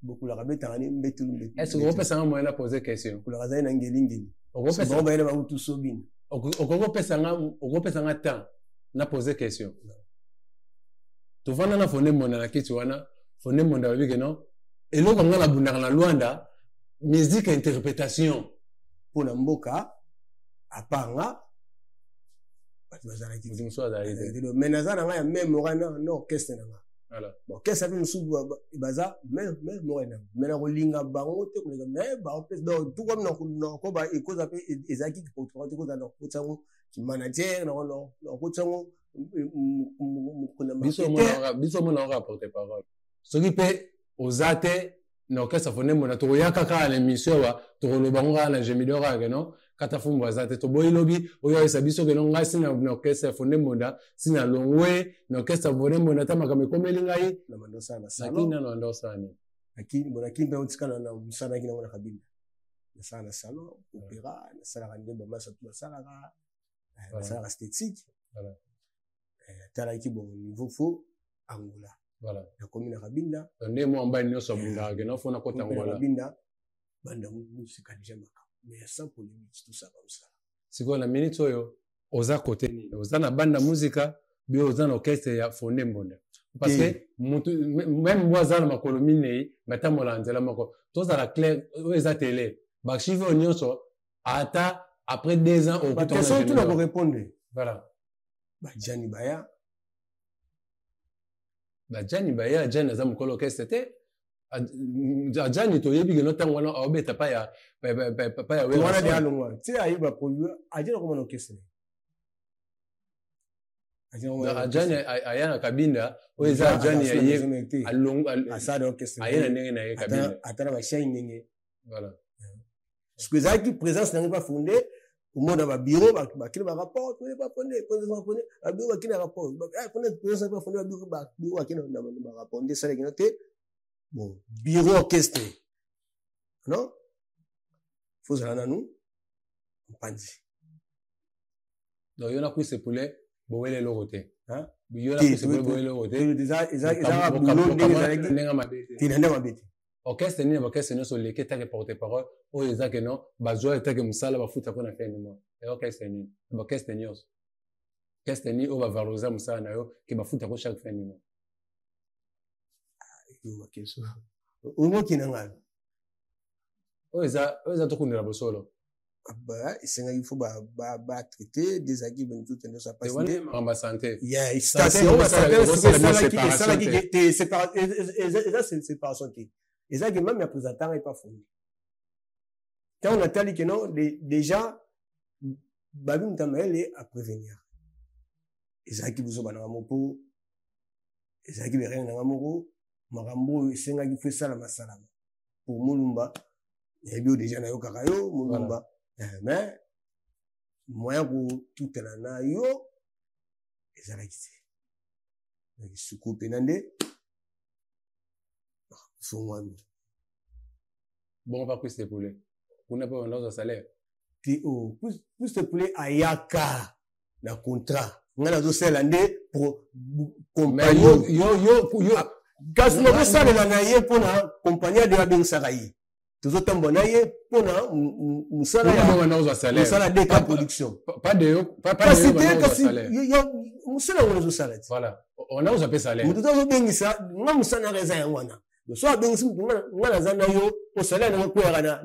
Bokulaka abetaka ni mbetulu mbetulu. Est-ce que okopesa nga moyen na poser question? Bokulaka azali na ngelingeli. Okopesa bango bayena bango tous obina. Okopesa nga temps na poser question. Tovanda na Fonde Mbonda na kiti wana, Fonde Mbonda alobi ke non, eloko nga nabundaka na Luanda, musique interprétation. Mpo na mboka apanga bato bazalaki moto mosusu azalaki te mais naza na ngai ya meme wana na orchestre na ngai Voilà. Bon, orchestre mpe mosusu baza meme meme moko na mais na kolinga bango te koleka mais baorchestre donc tout comme nakoba ekoza mpe ezalaki porte-parole te kozala nakokotisa yango manager nakokotisa yango biso omona kaka porte parole soki mpe oza te na orchestre Fonde Mbonda tokoyaka kaka na émission awa tokoloba ngo kaka na Gemidor kaka ke non kata fumbu aza te toboyi lobi oyo ayesa biso ke non ngai si na orchestre Fonde Mbonda si na longwe na orchestre Fonde Mbonda ata makambo ekomeli ngai na bando osala na salon nano bando osala nini nakini bon nakini mpe otikala na mosala naki nango na kabinda nasala na salon opéra nasalaka nde bamasa tu basalaka nasalaka esthétique natalaki bon niveau fo Angola. Voilà. Nakomi na Kabinda. Nde mwa mbali nyonso abundaka ke nafo nakota Angola. Kabinda banda musika deja makambo mais sans polémique tout ça comme ça. Sikoyo na minute oyo oza kote nini? Oza na banda musika bio oza na orchestre ya Fonde Mbonda. Parce que mutu même mbwa aza na makolo minei batambola na nzela moko. Tozala clair oyo eza tele. Ba archive oyo nyonso ata après 2 ans okuta. Question tuna ko répondre. Voilà. Bajani baya Bajani baya Ajani aza mokolo orchestre te. Ajani toyebi keno ntango wana aobeta pa ya pa ya wana de alongwa ti aye ba produit Ajani akoma na orchestre. Ajani aya na Kabinda oyo eza Ajani ya ye aye na ndenge na ye Kabinda ata na bashai ndenge. Voilà. Parce ezalaki présence na ngai bafonde omona babiro bakili barapport toye bafonde présence bafonde babiro bakili na rapport fonde présence bafonde babiro babiro bakili na barapport nde esalaki no te bon bureau orchestre non fozala nanu mpanzi. Donc yo na kwise poulet bowele eloko te yo na kwise poulet bowele eloko te ezaka boulot ndenge ezalaki ndenge mabe te na ndenge mabe te. Orchestre nini orchestre nyonso oleki etake porte parole oyo eza ke non bazwa etake mosala bafuta mpo na fin du mois ya orchestre nini orchestre nyonso orchestre nini oyo bavaloriza mosala na yo ke bafuta ko chaque fin du mois? Omoki na ngai oyo eza tokundela bosolo. Esengaki fo batraite nde ezalaki nzoto nyonso apasimakambo ya sante esalaki te eza séparation te ezalaki meme ya présentanga epa fondi ntango natali ke non déjà babi moto ya mayele aprévenir ezalaki bozoba nanga moko ezalaki berenge nanga moko makambo oyo esengaki fo esalama salama pour Mulumba nayebi yo deja nayokaka yo Mulumba mais moyen kotutana na yo ezalaki te donc suku mpena nde fongwami. Bongo pa Christ Poulet kuna mpe banda ozwa salaire? Te o Christ Poulet ayaka na contrat ngai nazosalela nde compagnie kasi nazosalela na ye mpona compagnie ade abengisaka ye tozotambola na ye mpona mosala DK production kasi te kasi mosala yango nazosala te moto to azobengisa nga mosala naka eza yango wana so abengisi moto nga naza na yo osala yango kweyaka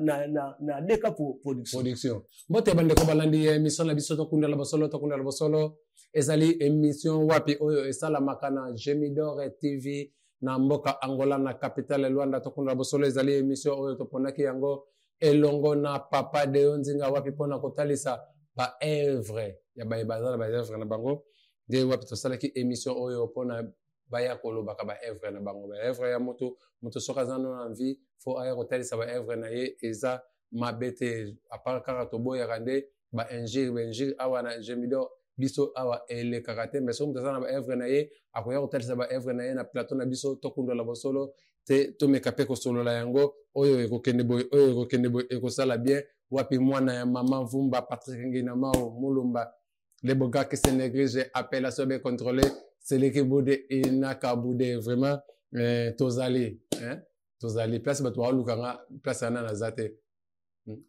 na DK production. Production. Mbote bandeko balandi ya émission na biso Tokundela Bosolo. Tokundela Bosolo ezali émission wapi oyo esalamaka na Gemidor TV na mboka Angola na capitale Luanda. Tokundela Bosolo ezali émission oyo toponaki yango elongo na papa Deo Nzinga wapi mpona kotalisa ba œuvre ya baye baza na ba œuvre na bango nde wapi tosalaki émission oyo mpona baya kolobaka ba œuvre na bango ba œuvre ya moto moto soki aza no na vie fo aya kotalisa ba œuvre na ye eza mabe te apart kaka toboyaka nde ba injure ba injure awa na Gemidor biso awa elekaka te mais soki moto aza na ba œuvre na ye akoya kotalisa ba œuvre na ye na plateau na biso Tokundola Bosolo te tomeka mpe kosolola yango oyo ekokende boye oyo ekokende boye ekosala bien wapi mwana ya mama Vumba Patrick Nginamao Mulumba le boga qui se néglige appellation bien contrôlée celui qui boude inaka boude vraiment tozali hein? Tozali place bato baoluka nga, place wana naza te.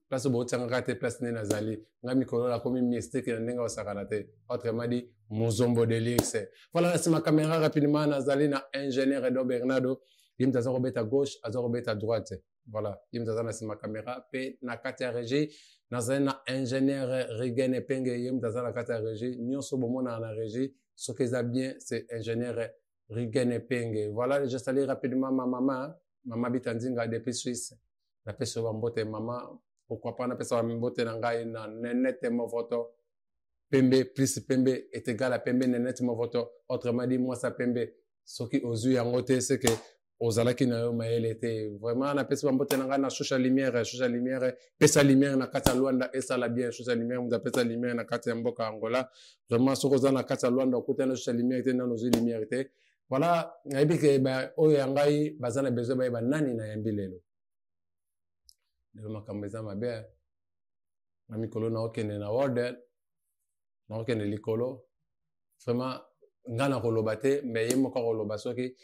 Place botianga kaka te, place nde nazali. Nga mikolo nakomi mystique na ndenge osakana te. Autrement dit, Muzombo de luxe. Voilà, na nsima caméra rapidement nazali na ingénieur Edo Bernardo. Ye moto aza kobeta gauche, aza kobeta droite. Voilà, ye moto aza na nsima caméra pe na kati ya régie nazali na ingénieur Rigen Epenge, ye moto aza na kati ya régie. Nyonso bomonaka na régie, soki eza bien, c'est ingénieur Rigen Epenge. Voilà, je salue rapidement ma maman, Mama Bita Nzinga depuis Suisse. Napesi yo bambote mama, pourquoi pas napesa bambote na ngai na Nenete Movoto. Pembe plus pembe est égal à pembe Nenete Movoto. Autrement dit, moi ça pembe. Soki ozui yango te, c'est que ozalaki na yo mayele te. Vraiment napesi bambote na ngai na Shusha Lumière, Shusha Lumière, pesa lumière na kati ya Luanda esala bien. Shusha Lumière moto apesa lumière na kati ya mboka Angola. Vraiment soki oza na kati ya Luanda okutana na Shusha Lumière te, nano ozui lumière te. Voilà, nayebi ke ba oyo ya ngai baza na besoin bayeba nani nayambi lelo. Lelo makambo eza mabe. Na mikolo naokende na Warden, naokende likolo. Vraiment nga nakoloba te, mais ye moko akoloba soki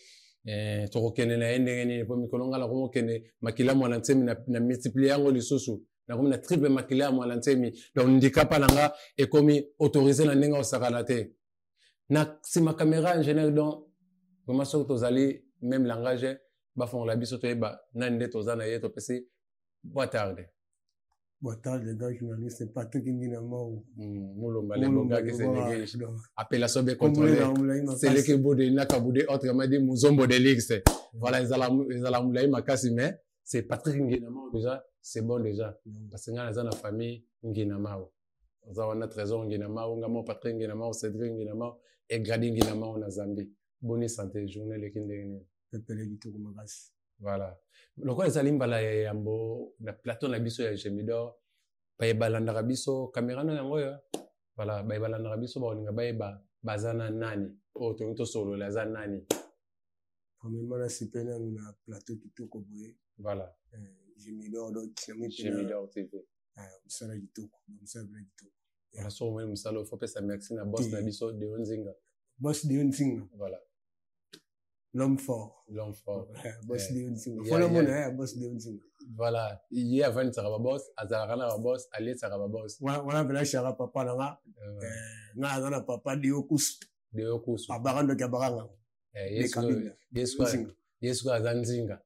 tokokende na ye ndenge nini, po mikolo nga nakomi kokende makila mwana nsemi na multiplier yango lisusu. Nakomi na triple makila ya mwana nsemi. Donc ndikapa na nga ekomi autorisé na ndenge osakana te. Na nsima caméra ingénieur donc vraiment soki tozali même langage, bafongola biso toyeba nani nde toza na ye, topesi boa tarde. Boa tarde, grand journaliste Patrick Ngina Mau. Mulomba Leboga qui se néglige. Appellation bien contrôlée. C'est le qui boude, Nakaboudé, autrement dit Muzombo de Lix. Voilà, ils allaient moulaye makasi, mais c'est Patrick Ngina Mau déjà, c'est bon déjà. Parce que dans la famille Ngina Mau. Nous avons notre trésor Ngina Mau, Ngamo Patrick Ngina Mau, Cédric Ngina Mau et Grady Ngina Mau na Zambie. Bonne santé, journée le Kindengene. Pepele kitoko makasi. Voilà. Lokola ezali mbala ya yambo na plateau na biso ya Gemidor, baye balandaka biso caméra na yango oyo. Voilà, baye balandaka biso bakolinga bayeba baza na nani. Oyo tolingi tosolola aza nani. Premièrement, na sepeli nanu na plateau kitoko boye. Voilà. Gemidor, donc, na mi pena Gemidor TV. Mosala kitoko, mosala pena kitoko. Voilà, soki omoni mosala, faut pesa merci na boss na biso Deo Nzinga. Boss Deo Nzinga. Voilà. L'homme fort. L'homme fort. Boss Deo Nzinga. Faut mona, boss Deo Nzinga. Voilà, ye avandisaka ba boss, azalaka na ba boss, alesaka ba boss. Voilà, voilà, mpena chara papa na nga. Nga aza na papa Deo Kusu. Deo Kusu. Abaka ndoki abaka nga. Yesu aza Nzinga.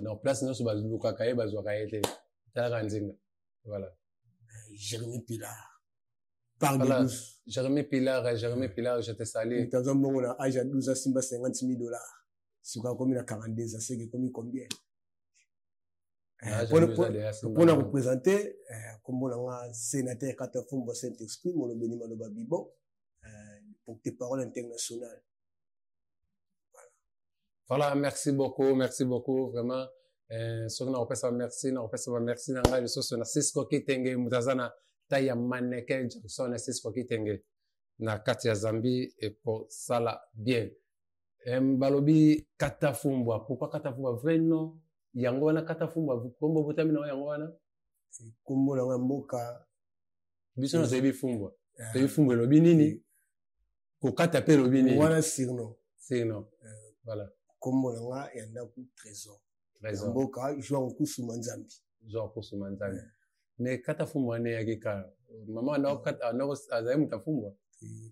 Donc place nyonso balukaka ye, bazwaka ye te. Talaka Nzinga. Voilà. Jérémy Pilar. Par Voilà. 12. Jérémy Pilar, Jérémy Pilar, je te salue. Moto aza mbongo na âge ya 12 asimba 50 000 $. Sikoyo akomi na 42 ans, seke ekomi combien? Na âge ya 12 ans déjà asimba Mpona mbongo. Koprésente kombo na nga sénateur Katafumbwa Saint Esprit molobeli maloba bibo, porte-parole international. Voilà, merci beaucoup, merci beaucoup, vraiment. Soki nakopesa merci, nakopesa ba merci na ngai lisusu na Cisco Kitenge, moto aza na taille ya mannequin Jackson na Cisco Kitenge na kati ya Zambie ekosala bien. Balobi Katafumbwa, pourquoi Katafumbwa? Vrai nom yango wana Katafumbwa, kombo botami na yango wana? Kombo na nga mboka. Biso nyonso toyebi fumbwa. Toyebi fumbwa elobi nini? Kokata mpe elobi nini? Wana surnom. Surnom. Voilà. Kombo na nga ya ndako Trésor. Trésor. Mboka Jean Kusuma Nzambi. Jean Kusuma Nzambi. Mais Katafumbwa wana eyaki kaka mama azali moto afumbwa?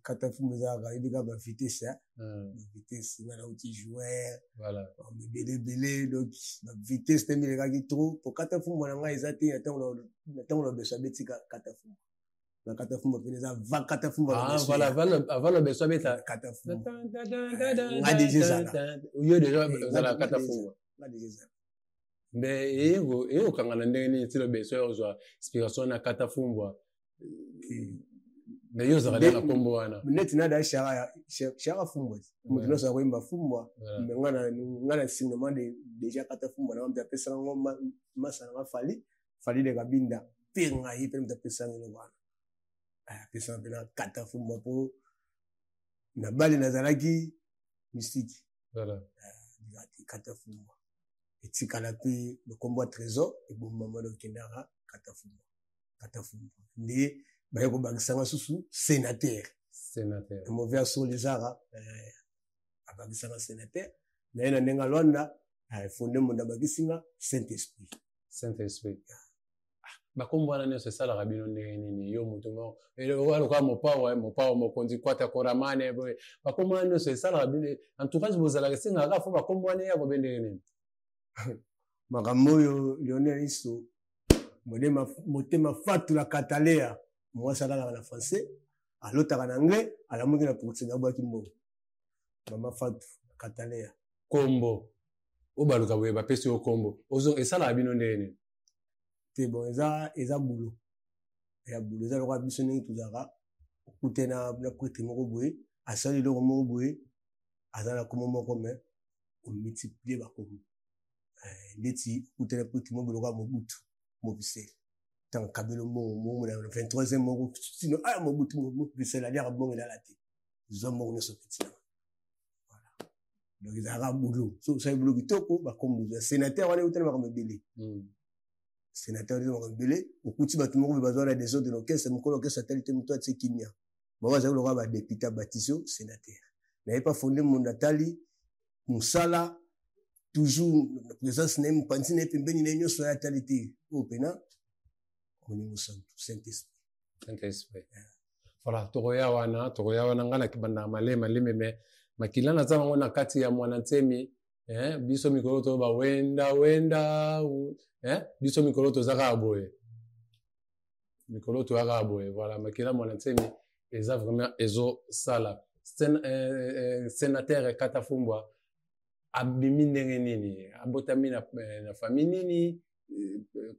Katafumbwa ezalaka yebi kaka bavitesse, bavitesse. Nga nauti joueur. Voilà. Ebele ebele, donc bavitesse te milekaki trop po katafumbwa na ngai eza te na ntango na beso abetika katafumbwa na katafumbwa pene eza va katafumbwa. Ah, voilà, avant le beso abeta. Katafumbwa nga déjà ezala. Yo déjà ozala katafumbwa. Nga déjà ezala. Mais eyokanga na ndenge nini tilo beso ya ozwa inspiration na katafumbwa, mais yo ozalaka nde na nkombo wana? Neti nada shara fumbwa, moto nyonso akoyemba fumbwa, mais nga na signoma déjà katafumbwa na moto apesaka ngo masa nanga Fali Fali de Kabinda mpe ngai mpe moto apesanga eloko wana, apesanga mpe na katafumbwa mpo na bale nazalaki mystique. Katafumbwa etikala mpe lokombo ya Trésor ebombama, lokendaka katafumbwa. Katafumbwa nde baye kobakisanga susu sénateur. Sénateur. Mauvais asolo ezaka abakisanga sénateur na ye na ndenge alwanda. Fonde Monda abakisi nga Saint Esprit. Saint Esprit. Bakombo wana nyonso esalaka bino ndenge nini? Yo moto moko lokola Mopao, eh, Mopao mokonzi kwata koramane boye, bakombo wana nyonso esalaka bino, en tout cas bozalaka, esengaka kaka fo bakombo wana eya kobe ndenge nini? Makambo oyo, Lionel Iso, motema fatula katalea, mwasi alalaka na français, alotaka na anglais, alamuki na portugais, abwaki mbongo. Mama Fatu Katalea. Kombo oyo baluka boye, bapesi yo kombo, esalaka bino ndenge nini? Te, bon, eza boulot ya boulot. Eza lokola biso ndenge tozalaka, okute na prêtre moko boye, asali eloko moko boye, aza na kombo moko, mais omultiplie bakombo. Ndeti okute na prêtre moko boye lokola Mobutu Mobisele, ntango kabelo mbongo mbongo na 23e moko sino aya Mobutu Mobisele aliaka mbongo elala te, zwa mbongo nyonso peti na. Voilà, donc ezalaka boulot. So osali boulot kitoko, bakombo ya sénateur wana eutani makambo ebele. Sénateur wana makambo ebele, okuti bato moko bazwa na desordre na orchestre, mokolo orchestre atali te, moto atie kimia, bango bazali lokola badéputé, abatisi sénateur naye pa Fonde Mondo, atali mosala, toujours na présence na ye, mopanzi na ye, pembeni na ye nyonso, ye atali te, oyo mpena Molimo Santu, Saint Esprit. Saint Esprit, voilà. Tokoya wana, tokoya wana. Ngai nakibandaka maleme maleme, me makila naza nango na kati ya Mwana Nsemi, eh, biso mikolo to bawenda wenda, eh, biso mikolo toza kaka boye, mikolo toya kaka boye. Voilà, makila Mwana Nsemi eza vraiment ezosala. Sénateur Katafumbwa abimi ndenge nini? Abotami na famille nini?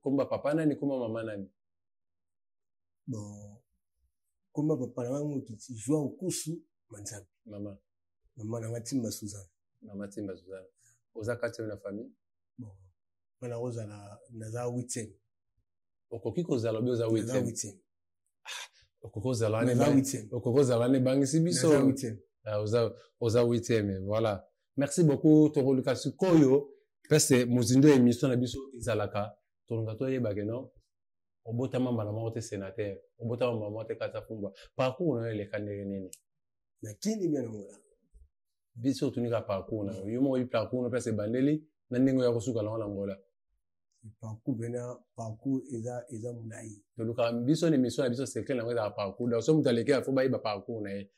Komba papa nani, komba mama nani? Bon, komba papa na ngai mokiti Joao Kusu Manzambi. Mama? Mama na ngai Timba Suzana. Mama Timba Suzana. Oza kati na famille? Bon, nga nakozala, naza huitième. Okoki kozala obi oza huitième? Huitième. Okoki kozala wana, okoki kozala wana, ebangisi biso. Oza huitième, voilà. Merci beaucoup. Tokoluka sikoyo pese mozindo ya émission na biso ezalaka, toluka toyeba ke non, obotama mbala moko te sénateur, obotama mbala moko te Kata Fumbwa. Parcours na yo eleka ndenge nini? Na Kini bien nangola. Biso otunika parcours na yo, yo moko oyebi parcours na place ebandeli na ndenge oya kosuka nango na Ngola. Parcours pena, parcours eza molai. Toluka biso na émission na biso, secret nango ezalaka parcours. Donc so moto aleki, afo bayeba parcours na ye.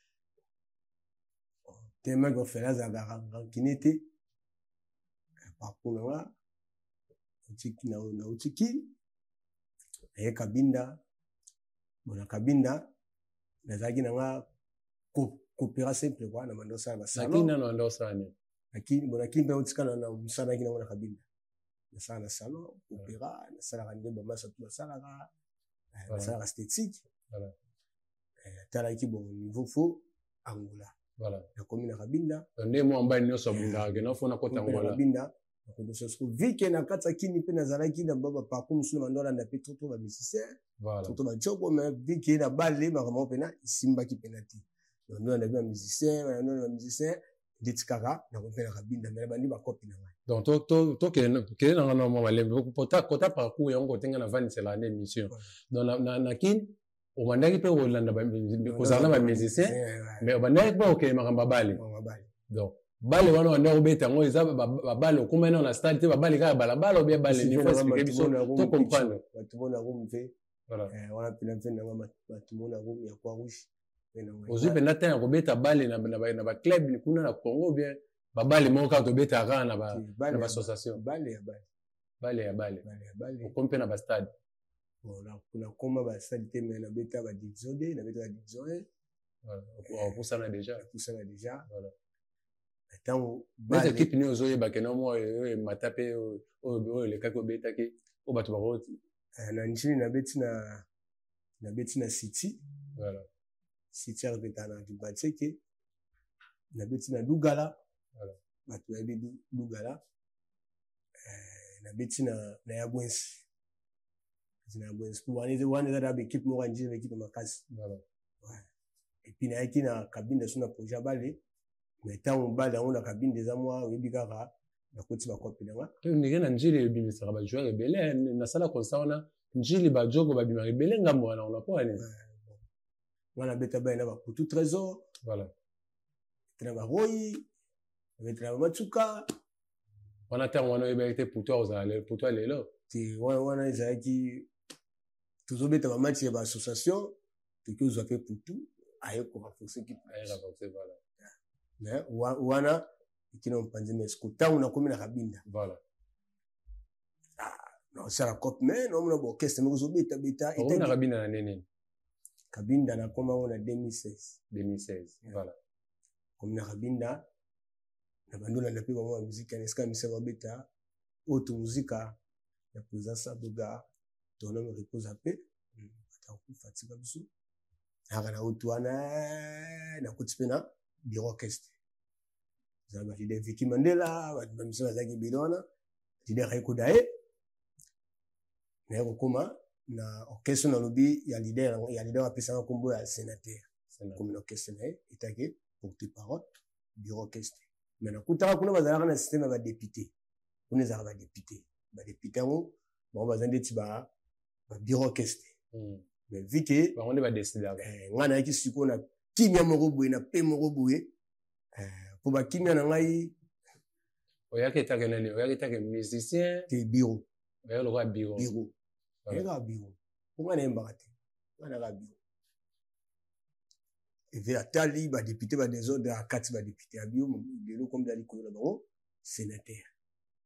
Tellement que ofele azalaka rancune te. Parcours na nga, nauti Kini, naye Kabinda. Bon, na Kabinda nazalaki na nga coopéra simple quoi, na bando osala basalon. Nano bando osala nini? Nakini, bon, nakini mpe otikala na mosala naki nango na Kabinda, nasala na salon opéra, nasalaka nde bamasa tu basalaka, nasalaka esthétique. Natalaki, bon, niveau fo Angola. Nakomi na Kabinda. Nde mwa mbali nyonso abundaka ke nafo nakota Angola. Kabinda nakodosa vike na kati ya Kini, mpe nazalaki na baparcours mosusu na bando alanda mpe trop trop bamusicien, trop trop bajoko, mais vike na bale makambo mpena esimbaki mpena te. Bando alanda mpe bamusicien, bando bamusicien, ndeti kaka nakomi mpe na Kabinda, me nabandi bakopi na ngai. Donc tokende nanga na mwa malembe kota parcours yango, kotenga na vandisela na émission. Donc na Kini obandaki mpe kolanda, kozala na bamusicien, mais obandaki mpe kokende makambo ya bale. Donc bale wana obandaki kobeta yango, eza babale okomai nao na stade te, babale kaka balabala, obia bale ni faut expliquer biso to comprendre. Bato mona mpe wana mpena mpe nanga bato mona ya Croix Rouge. Ozwi mpenza temps ya kobeta bale na baclub kuna na Congo, bien babale moko kaka tobetaka kaka na baassociation? Bale ya bale. Bale ya bale. Okomi mpe na bastade? Bon, nakoma bastade te, mais nabeta ba division 2, nabeta ba division 1. Opusana déjà. Opusana déjà. Ntango neti équipe nini ozoyeba ke no mwa oyo emata mpe oyo elekaki, obetaki, oyo bato bako? Na Njili nabeti na City. City arepeta na Kimbanseke, nabeti na Lugala, bato bayebi Lugala. Nabeti na Yabwensi, na Yabwensi wana eza da baéquipe moko ya Njili, baéquipe ya makasi. Et puis nayaki na Kabinda so na projet ya bale, mais ntango bale yango na Kabinda eza mwa, oyebi kaka, nakoti bakopi nanga. Ndenge na Njili ebimisaka bajoueur ebele, nasala constat wana, Njili bajogo babimaka ebele ngambo wana, ona mpo nini? Nga nabeta bale na bakutu Trésor. Na baroyi, nabeta na bamatsuka. Wana ntango wana oyebaki te Putu akozala lelo, Putu ya lelo? Te, wana ezalaki tozobeta bamatch ya baassociation, toki ozwa mpe Putu aye korenforce équipe. Voilà. Mais wana ekina mopanzi, mais siko ntango nakomi na Kabinda, Naosala cope, mais naomona baorchestre moko ozobetabeta. Na Kabinda na nini? Kabinda nakoma ngo na 2016. 2016, voilà. Komi na Kabinda, na bandi olanda mpe bango ya muziki na esika misala babeta oyo to muzika ya président Saboga, tonome repose mpe atakufa tika biso. Nayaka na otu wana, nakoti mpe na bureau orchestre, ezala baleader Viki Mandela, bato bamiso bazalaki ebele wana, leader ayekoda ye. Naye kokóma na orchestre, nalobi ya leader, ya leader apesanga nkombo ya sénateur. Komi na orchestre na ye etake porte parole bureau orchestre, mais nakutaka kuna bazalaka na système ya badéputé. Kuna ezalaka badéputé, badéputé yango bango baza ndeti babureau orchestre. Mais vu que bango nde badécidaka. Ngai nayaki sikoyo na kimia moko boye, na pe moko boye, mpo bakimia na ngai. Oyaki etake nani? Oyaki etake musicien? Te, bureau. Oyaki lokola bureau? Bureau, ayekaka bureau, mpo ngai nayembaka te, ngai nayaka bureau. Eve atali badéputé badésordre, akati badéputé ya bio lelo komi na likolo na bango sénateur.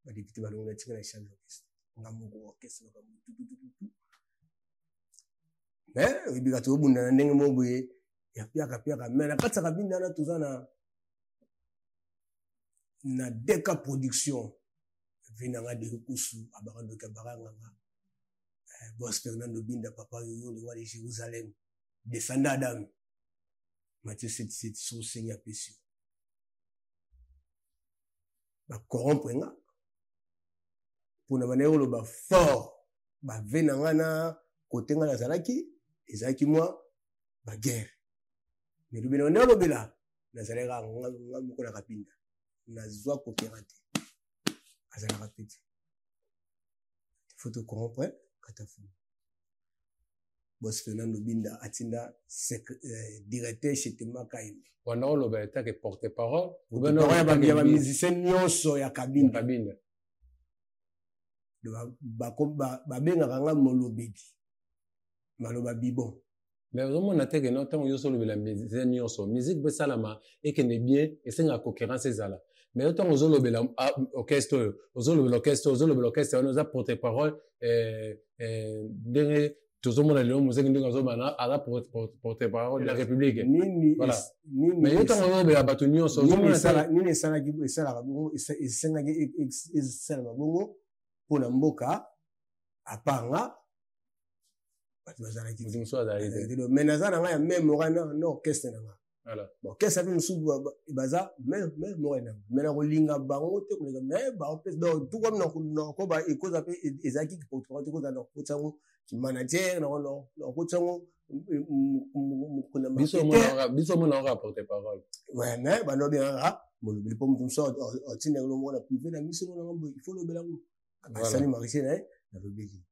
Badéputé balongo, na tika na charge orchestre nga moko, orchestre makambo tutututu. Mais oyebika tozobunda na ndenge moko boye ya piaka piaka, mais na kati ya Kabinda wana toza na Deka Production, ve nanga Deri Kusu abaka ndoki, abaka nganga, bos Fernando Binda, papa Yoyo, le roi de Jérusalem, descendant Adam, Matthieu 77, so osengi apesi yo. Bacorrompre nga mpona bandaki koloba fort bave na nga na kote nga nazalaki, ezalaki mwa baguerre. Mais lobela nde alobela, nazalaki kaka nga moko na Kabinda, nazwa coopérant te, azalaka pe te. Faut tocorrompre Katafuni. Bos Fernando Binda atinda directeur Chetema Kaimbe. Wana oloba etake porte parole? Ya bamusicien nyonso ya Kabinda. Kabinda. Babengaka nga molobeli, maloba bibon. Mais ozomona te ke no ntango nyonso olobela musicien nyonso, musique mpo esalama ekende bien, esengaka concurrence ezala. Mais yo ntango ozolobela orchestre oyo, ozolobela orchestre oyo, ozolobela orchestre wana, oza porte parole ndenge tozomona lelo mozeki ndenge azobana aza porte parole de la République. Voilà. Mais yo ntango ozolobela bato nyonso. Nini esalaki, esalaka bongo, esengaki esalama bongo mpona mboka apanga bato bazalaki. Mosusu azalaki te. Mais naza na ngai ya même moral na orchestre na nga. Orchestre mpe mosusu baza même moral na nga, mais nakolinga bango te koleka, mais baorchestre donc tout comme nakoba ekoza mpe ezalaki porte-parole te, ekozala nakokotisa yango manager, nakokotisa yango. Biso omona kaka porte parole. Ouais, mais bando babengaka molobeli, mpo moto mosusu atindaka elongo na privé na miso nanga boye, il faut lobela yango, asali marché na ye, nalobeli.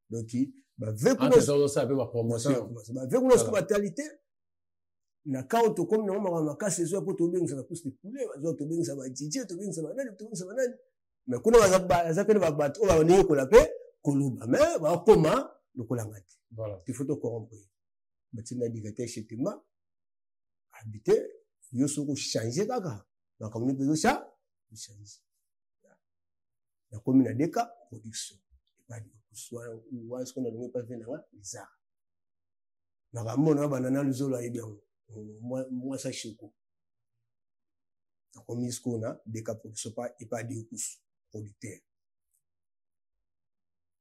Donc bave kuna mpe bapromotion. Bave kuna soki batali te na kao, tokomi nango makambo makasi ezoya mpo tobengisa bapuce de poulet, bazoya tobengisa ba DJ, tobengisa banani, tobengisa banani. Mais kuna baza pene bato oyo baneyekola mpe koloba, mais bakoma lokolanga te. Il faut tocorrompre ye. Batinda directeur Chetema habite yo, soki ochange kaka makambo nini mpe ezocha ochange. Nakomi na Deka Production epadi wana, soki nalongi epa ve nanga Lizara, makambo na banda na Luzolo, ayebi yango mwasa Sheko. Nakomi sikoyo na Deka Production epa Diokusu producteur.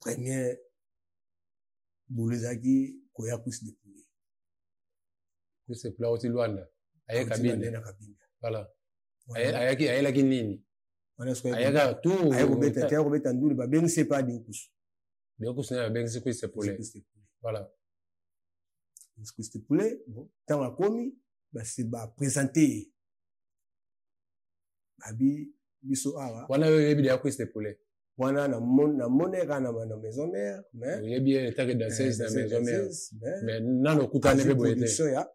Premier boulot ezalaki koya cuisse de poulet. Cuisse de poulet auti Lwanda, aye Kabinda. Na Kabinda. Voilà. Ayaki, ayelaki nini? Ayaka tout. Aye kobeta te, aye kobeta nduli, babengisi epa Diokusu. Diokusu naye babengisi cuisse de poulet, voilà. Cuisse de poulet, bon, ntango akomi, basi baprésente ye, babi biso awa. Wana oyo oyebi deya cuisse de poulet? Wana namoni kaka na Maison Mère, mais oyebi ye etake danseuse na Maison Mère, mais nano okutani mpe boye te. Ya.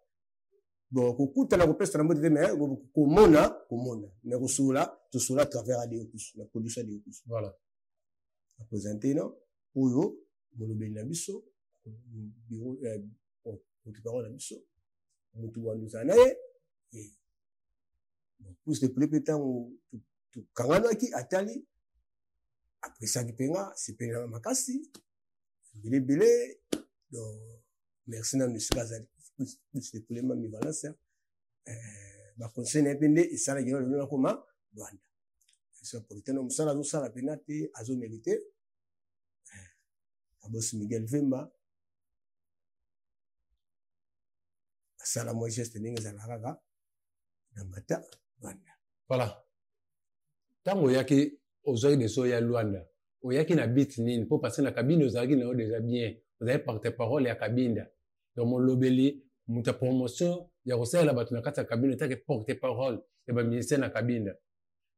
Bon, kokutana, kopesana mbote te, mais komona, komona, mais kosolola, tosolola à travers Adeokusu, na production Adeokusu. Voilà. Aprésente no oyo molobeli na biso, bureau, porte-parole na biso, motu wana ozala na ye. Bon, plus de poulet mpe ntango tokanganaki, atali, apresaki mpe nga, sepeli nanga makasi ebele ebele. Donc merci nanu esika azali, plus de poulet mami Valence, baconseil na ye mpe nde esalaki lelo nakoma Rwanda. Producteur na mosala azosala mpena te, azomérite. Abosi Miguel Vemba asala mwa geste ndenge ezalaka kaka na mata Rwanda. Voilà, ntango oyaki, ozwaki deso ya Luanda, oyaki na bit nini? Mpo parce na Kabinda ozalaki na yo déjà bien, ozali porte parole ya Kabinda, donc molobeli, moto ya promotion ya kosalela bato na kati ya Kabinda, otaki porte parole ya baministère na Kabinda.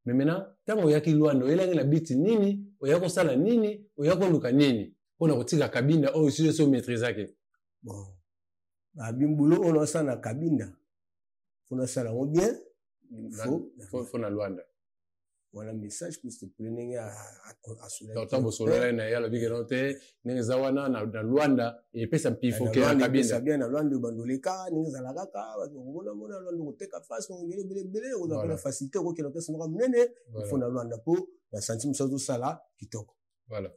Mais maintenant, ntango oyaki Luanda, oyelaki na biti nini? Oya kosala nini? Oya koluka nini mpona kotika Kabinda oyo si osi omaîtrisaki? Bon, babimbulo oyo nasala na Kabinda, mpo nasala yango bien, faut na Luanda. Wana message plus te ndenge. Asolota, bosololaki na ye, alobi keno te ndenge eza wana na Luanda epesa mpifo ke na Kabinda. Bien, na Luanda bandoleka ndenge ezala kaka, bato bakomonamona Luanda, koteka face ebele ebele ebele, okozala mpe na facilité, okokende orchestre moko monene. Ifo na Luanda mpo na santi mosu azosala kitoko. Voilà.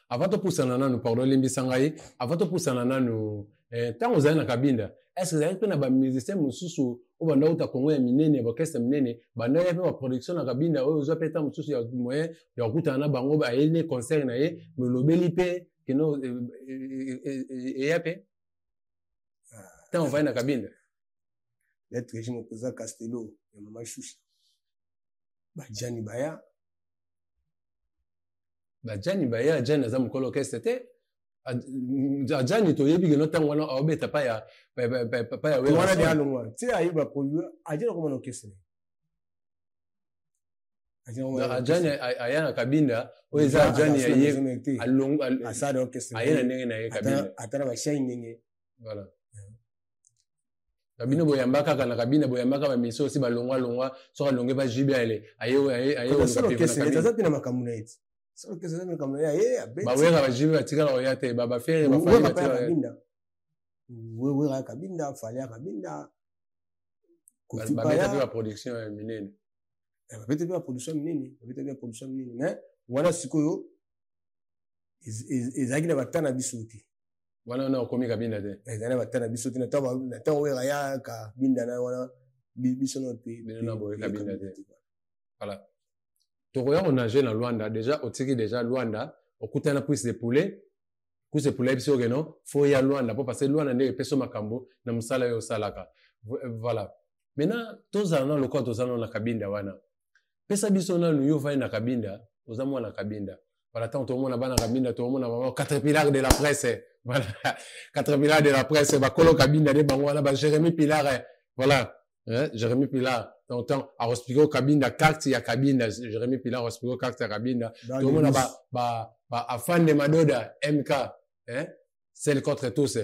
Avant topusana nanu, pardon, limbisa ngai, avant topusana nanu, ntango ozali na Kabinda, est ce ezalaki mpe na bamusicien mosusu oyo banda uta Kongo ya minene, ya baorchestre minene, banda ya mpe baproduction na Kabinda, oyo ozwa mpe ntango mosusu ya moyen ya kokutana na bango, ayeli ne concert na ye, molobeli mpe keno eya mpe ntango ovandi na Kabinda? Lettre régime président Castello ya mama Shusha, bajani baya. Bajani baya, Ajani aza mokolo orchestre te. Ajani toyebi keno ntango wana aobeta pa ya pa ya wana de alongwa ti ayeba produit, Ajani akoma na orchestre. Ajani aya na Kabinda oyo eza Ajani ya ye aye na ndenge na ye Kabinda. Ata na bashai ndenge. Voilà, na bino boyamba kaka na Kabinda, boyambaka bamisio osi balongwa longwa, soki alonge ba jibe ale aye. Aza mpe na makambo na ye ti bawera, bajibe batikala koya te, bafere. Bafali Wera Kabinda, Fali ya Kabinda. Babeta mpe baproduction ya minene. Babeta mpe baproduction minene, babeta mpe baproduction minene, mais wana sikoyo ezalaki na bata na biso te. Wana okomi Kabinda te. Ezali na bata na biso te na ntango Wera ya Kabinda na wana, biso na mpe bino na boye Kabinda te. Voilà, tokoya konage na Luanda. Déjà otiki déjà Luanda, okutana cuisse de poulet. Cuisse de poulet biso okeno fo ya Luanda mpo parce que Luanda nde epesi makambo na mosala oyo osalaka. Voilà, maintenant tozala na lokola tozala na Kabinda wana, pesa biso nanu, yo ovandi na Kabinda, oza mwana Kabinda. Voilà, ntango tomona bana Kabinda, tomona bango quatre pilars de la presse. Voilà, quatre pilars de la presse, bakolo Kabinda nde bango wana, ba Jérémy Pilar. Voilà, hein, Jérémy Pilar, donc tant akoexpliquer Kabinda, carte ya Kabinda, Jérémy Pilar akoexpliquer carte ya Kabinda. Tomona ba afande Madoda MK, hein, seul contre tous,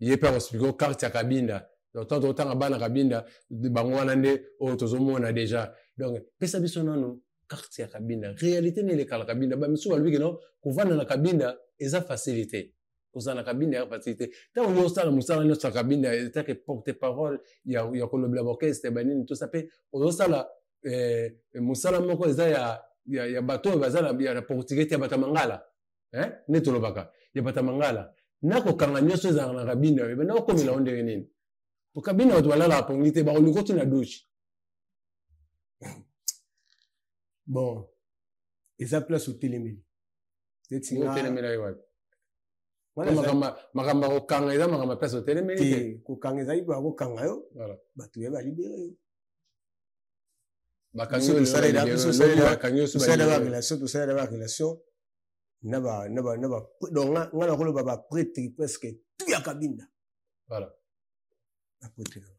ye mpe akoexpliquer carte ya Kabinda. Donc tant totanga bana Kabinda, bango wana nde oyo tozomona déjà. Donc pesa biso nanu carte ya Kabinda, réalité nini elekala Kabinda. Bamisusu balobi keno kovanda na Kabinda eza facilité, kozala na Kabinda ya facilité. Ntango yo osala mosala nyonso ya Kabinda, etake porte parole ya kolobela baorchestre, banini tosa, mpe ozosala mosala moko eza ya bato oyo baza na portugais te, ya bato ya mangala, nde tolobaka ya bato ya mangala, nakokanga nyonso ezalaka na Kabinda oyo banda okomela o ndenge nini? Po Kabinda bato balalaka pongi te, bakoluka oti na douche. Bon, eza place otelemeli. Otelemela ye wapi? Makambo ya kokanga eza makambo ya place otelemeli te. Kokanga ezali mpo bakokanga yo, bato ya balibere yo. Tosalela barelation na ba donc nga nakoloba baprêtre presque tout ya Kabinda. Voilà. Baprêtre nanga.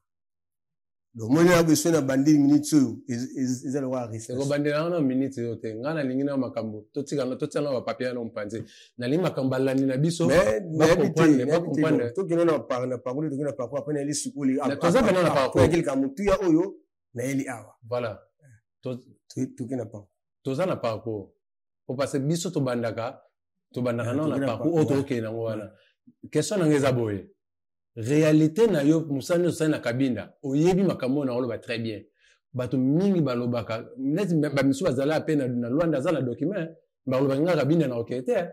Donc moi na besoin na bandi minute oyo eza lokola arrestation. Ekobandela wana minute oyo te. Ngai nalingi na makambo totika na totia na ba papier na mpanzi. Nalingi makambo balandi na biso. Ba comprendre, ba comprendre. Tokende na par na parcours, tokende na parcours après na yeli sukuli. Toza pena na parcours. Quelque mutuya oyo na yeli awa. Voilà. Tokende na parcours. Toza na parcours. Po parce que biso tobandaka tobandaka nao na parcours oyo tokokende nango wana. Question na ngai eza boye. Realite na yo mosala nyonso osali na Kabinda oyebi makambo oyo nakoloba très bien. Bato mingi balobaka neti bamisusu bazala pe na, na Luanda aza na document balobaka nga Kabinda na okende te.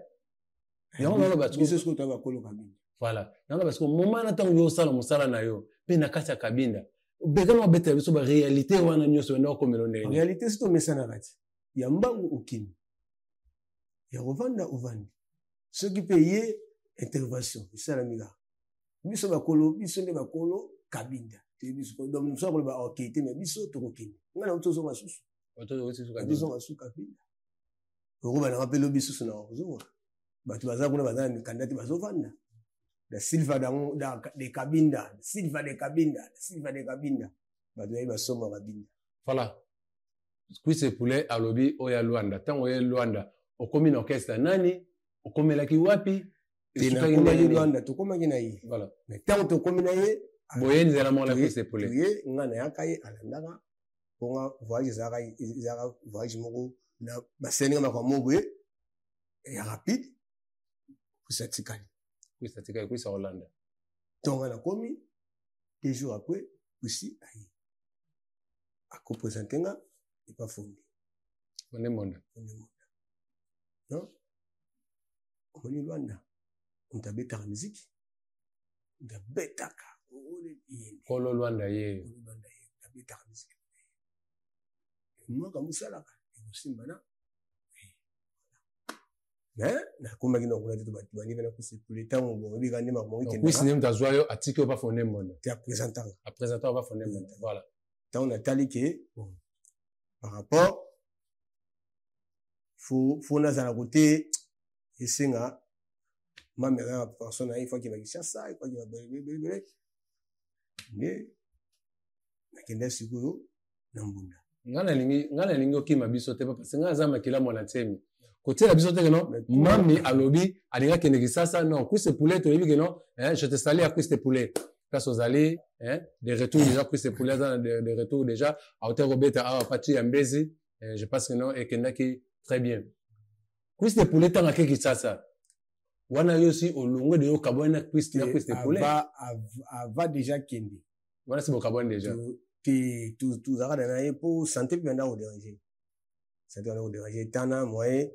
Yango naloba biso sikoyo toya bakolo Kabinda. Voilà. Naloba sikoyo moment na ntango yo osala mosala na yo pe na kati ya Kabinda bekana obetela biso ba réalité wana nyonso enda okomela ndenge. Réalité si tomesanaka ti ya mbangu okimi ya kovanda ovandi soki mpe ye intervention esalami kaka biso bakolo biso nde bakolo kabinda toyebi biso donc mosusu akoloba okei te mais biso tokokende ngai na tozonga susu tozonga susu kabinda okoba nanga mpe lobi susu na kozonga bato baza kuna baza na mikanda te bazovanda da silva da, de kabinda silva de kabinda silva de kabinda bato bayebi basomba kabinda. Voilà. Cuisse poulet alobi oya Luanda ntango oye Luanda okomi na orchestre nani okomelaki wapi? Nakomaki Luanda, tokomaki na ye. Voilà. Mais ntango tokomi na ye, boye nzela moko na Cuisse poulet, ye nga nayaka, ye alandaka mponga voyage ezalaka ezalaka voyage moko na baseninga makambo moko boye ya rapide. Cuisse atikali, Cuisse atikali, Cuisse akolanda. Ntongo nga nakomi, 2 jours après Cuisse aye akopresente nga epa Fonde. Fonde Monda. Fonde Monda. Non, omoni Lwanda moto abetaka miziki, moto abetaka kolo Lwanda ye. Kolo Lwanda ye, moto abetaka miziki mwaka mosalaka ekosimba na mais nakomaki na kuna te. Tobandi mpe nakosepule ntango bongo ebika nde makambo. Kwisi nde moto azwa yo, atiki yo pa Fonde Monda. Te, apresentanga. Apresenta yo pa Fonde Monda, voilà. Ntango natali ke bon, par rapport fo nazala kote esenga mami aza na pension na ye, ifo akenda Kinshasa, ifo akenda belebele nde nakenda sikoyo na mbunda. Nga nalingi okima biso te parce nga aza makila mwana nsemi kotiela biso te ke non, mami alobi alingi akende Kisasa. Non, Cuisse poulet toyebi ke non, je te salue ya Cuisse poulet place ozali, hein, de retour déjà. Cuisse poulet aza de retour déjà, auta kobeta awa pati ya Mbezi, je pense que non, ekendaki très bien. Cuisse poulet ntango ake Kisasa wana, yo si olongwe de yo okabwani na Cuisse, na Cuisse poulet. Ava déjà kende. Wana si bokabwani déjà. Te, tozalaka na ye mpo santé mpe banda kodéranger, santé banda kodéranger tana moyen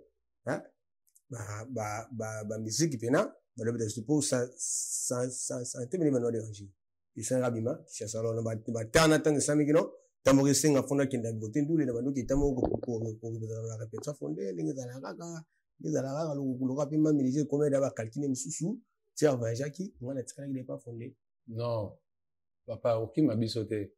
bamiziki mpena balobeta biso mpo santé pene banda kodéranger, esalaka bima Kinshasa. Alors batana ntango esamiki no ntango moko esenga Fonde akenda bote ndule na bandoki eta moko korepresenta na répertoire Fonde ndenge ezalaka kaka, ndenge ezalaka kaka lokola mpe mamilise ekomeda bacalcule mosusu ti avoyageaki, nga natikalaki na epa Fonde. Non papa, okima biso te.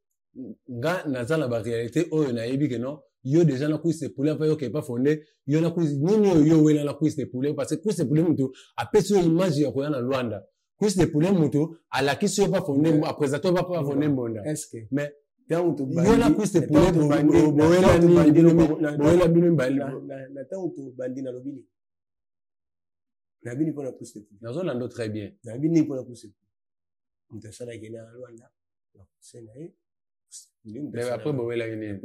Nga naza na baréalité oyo nayebi ke non, yo déjà na Cuisse poulet afa yo kepa Fonde, yo na Cuisse nini oyo yo owela na Cuisse poulet? Parce que Cuisse poulet moto apesi yo image ya koya na Lwanda, Cuisse poulet moto alakisi yo pa Fonde, aprésente yo pa Fonde Mbonda. Mais yo na Cuisse poulet bowela nini? Bowela bino mibale. Na ntango tobandi nalobi nini? Nabini mpona Cuisse poulet. Nazolanda très bien. Nabi nini mpona Cuisse poulet? Moto asalaki na Lwanda na conseil na ye. Mais après bowelaki nini?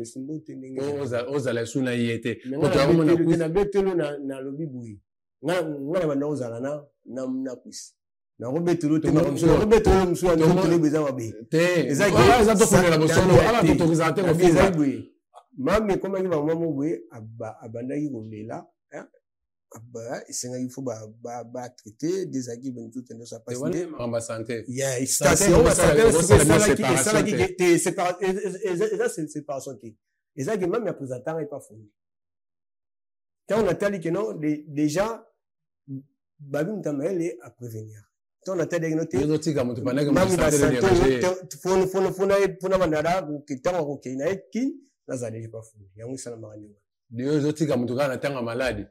Ozala esu na ye te. Nabetelo nalobi boye, nga na banda kozala na Cuisse, nakobetelo te, nakobetelo mosusu ya nzotelo eza mabe. Eza tokundela bosolo ala totokozala te. Ezali boye, mami ekomaki bamama mo boye abandaki kolela, esengaki fo batraite nde ezalaki nzoto nyonso. Apasi santé. Esalaki te, eza séparation te, ezalaki mami apresentanga epa Fonde. Ntango natali ke non, déjà babi moto ya mayele aprévenir, ntango natali no te. Ozotika moto. Mpona bandala ntango akokei na ye kini, nazala deja pa Fonde. Yango esalamaka ndenge. Yo ozotika moto kaka na ntango ya maladi.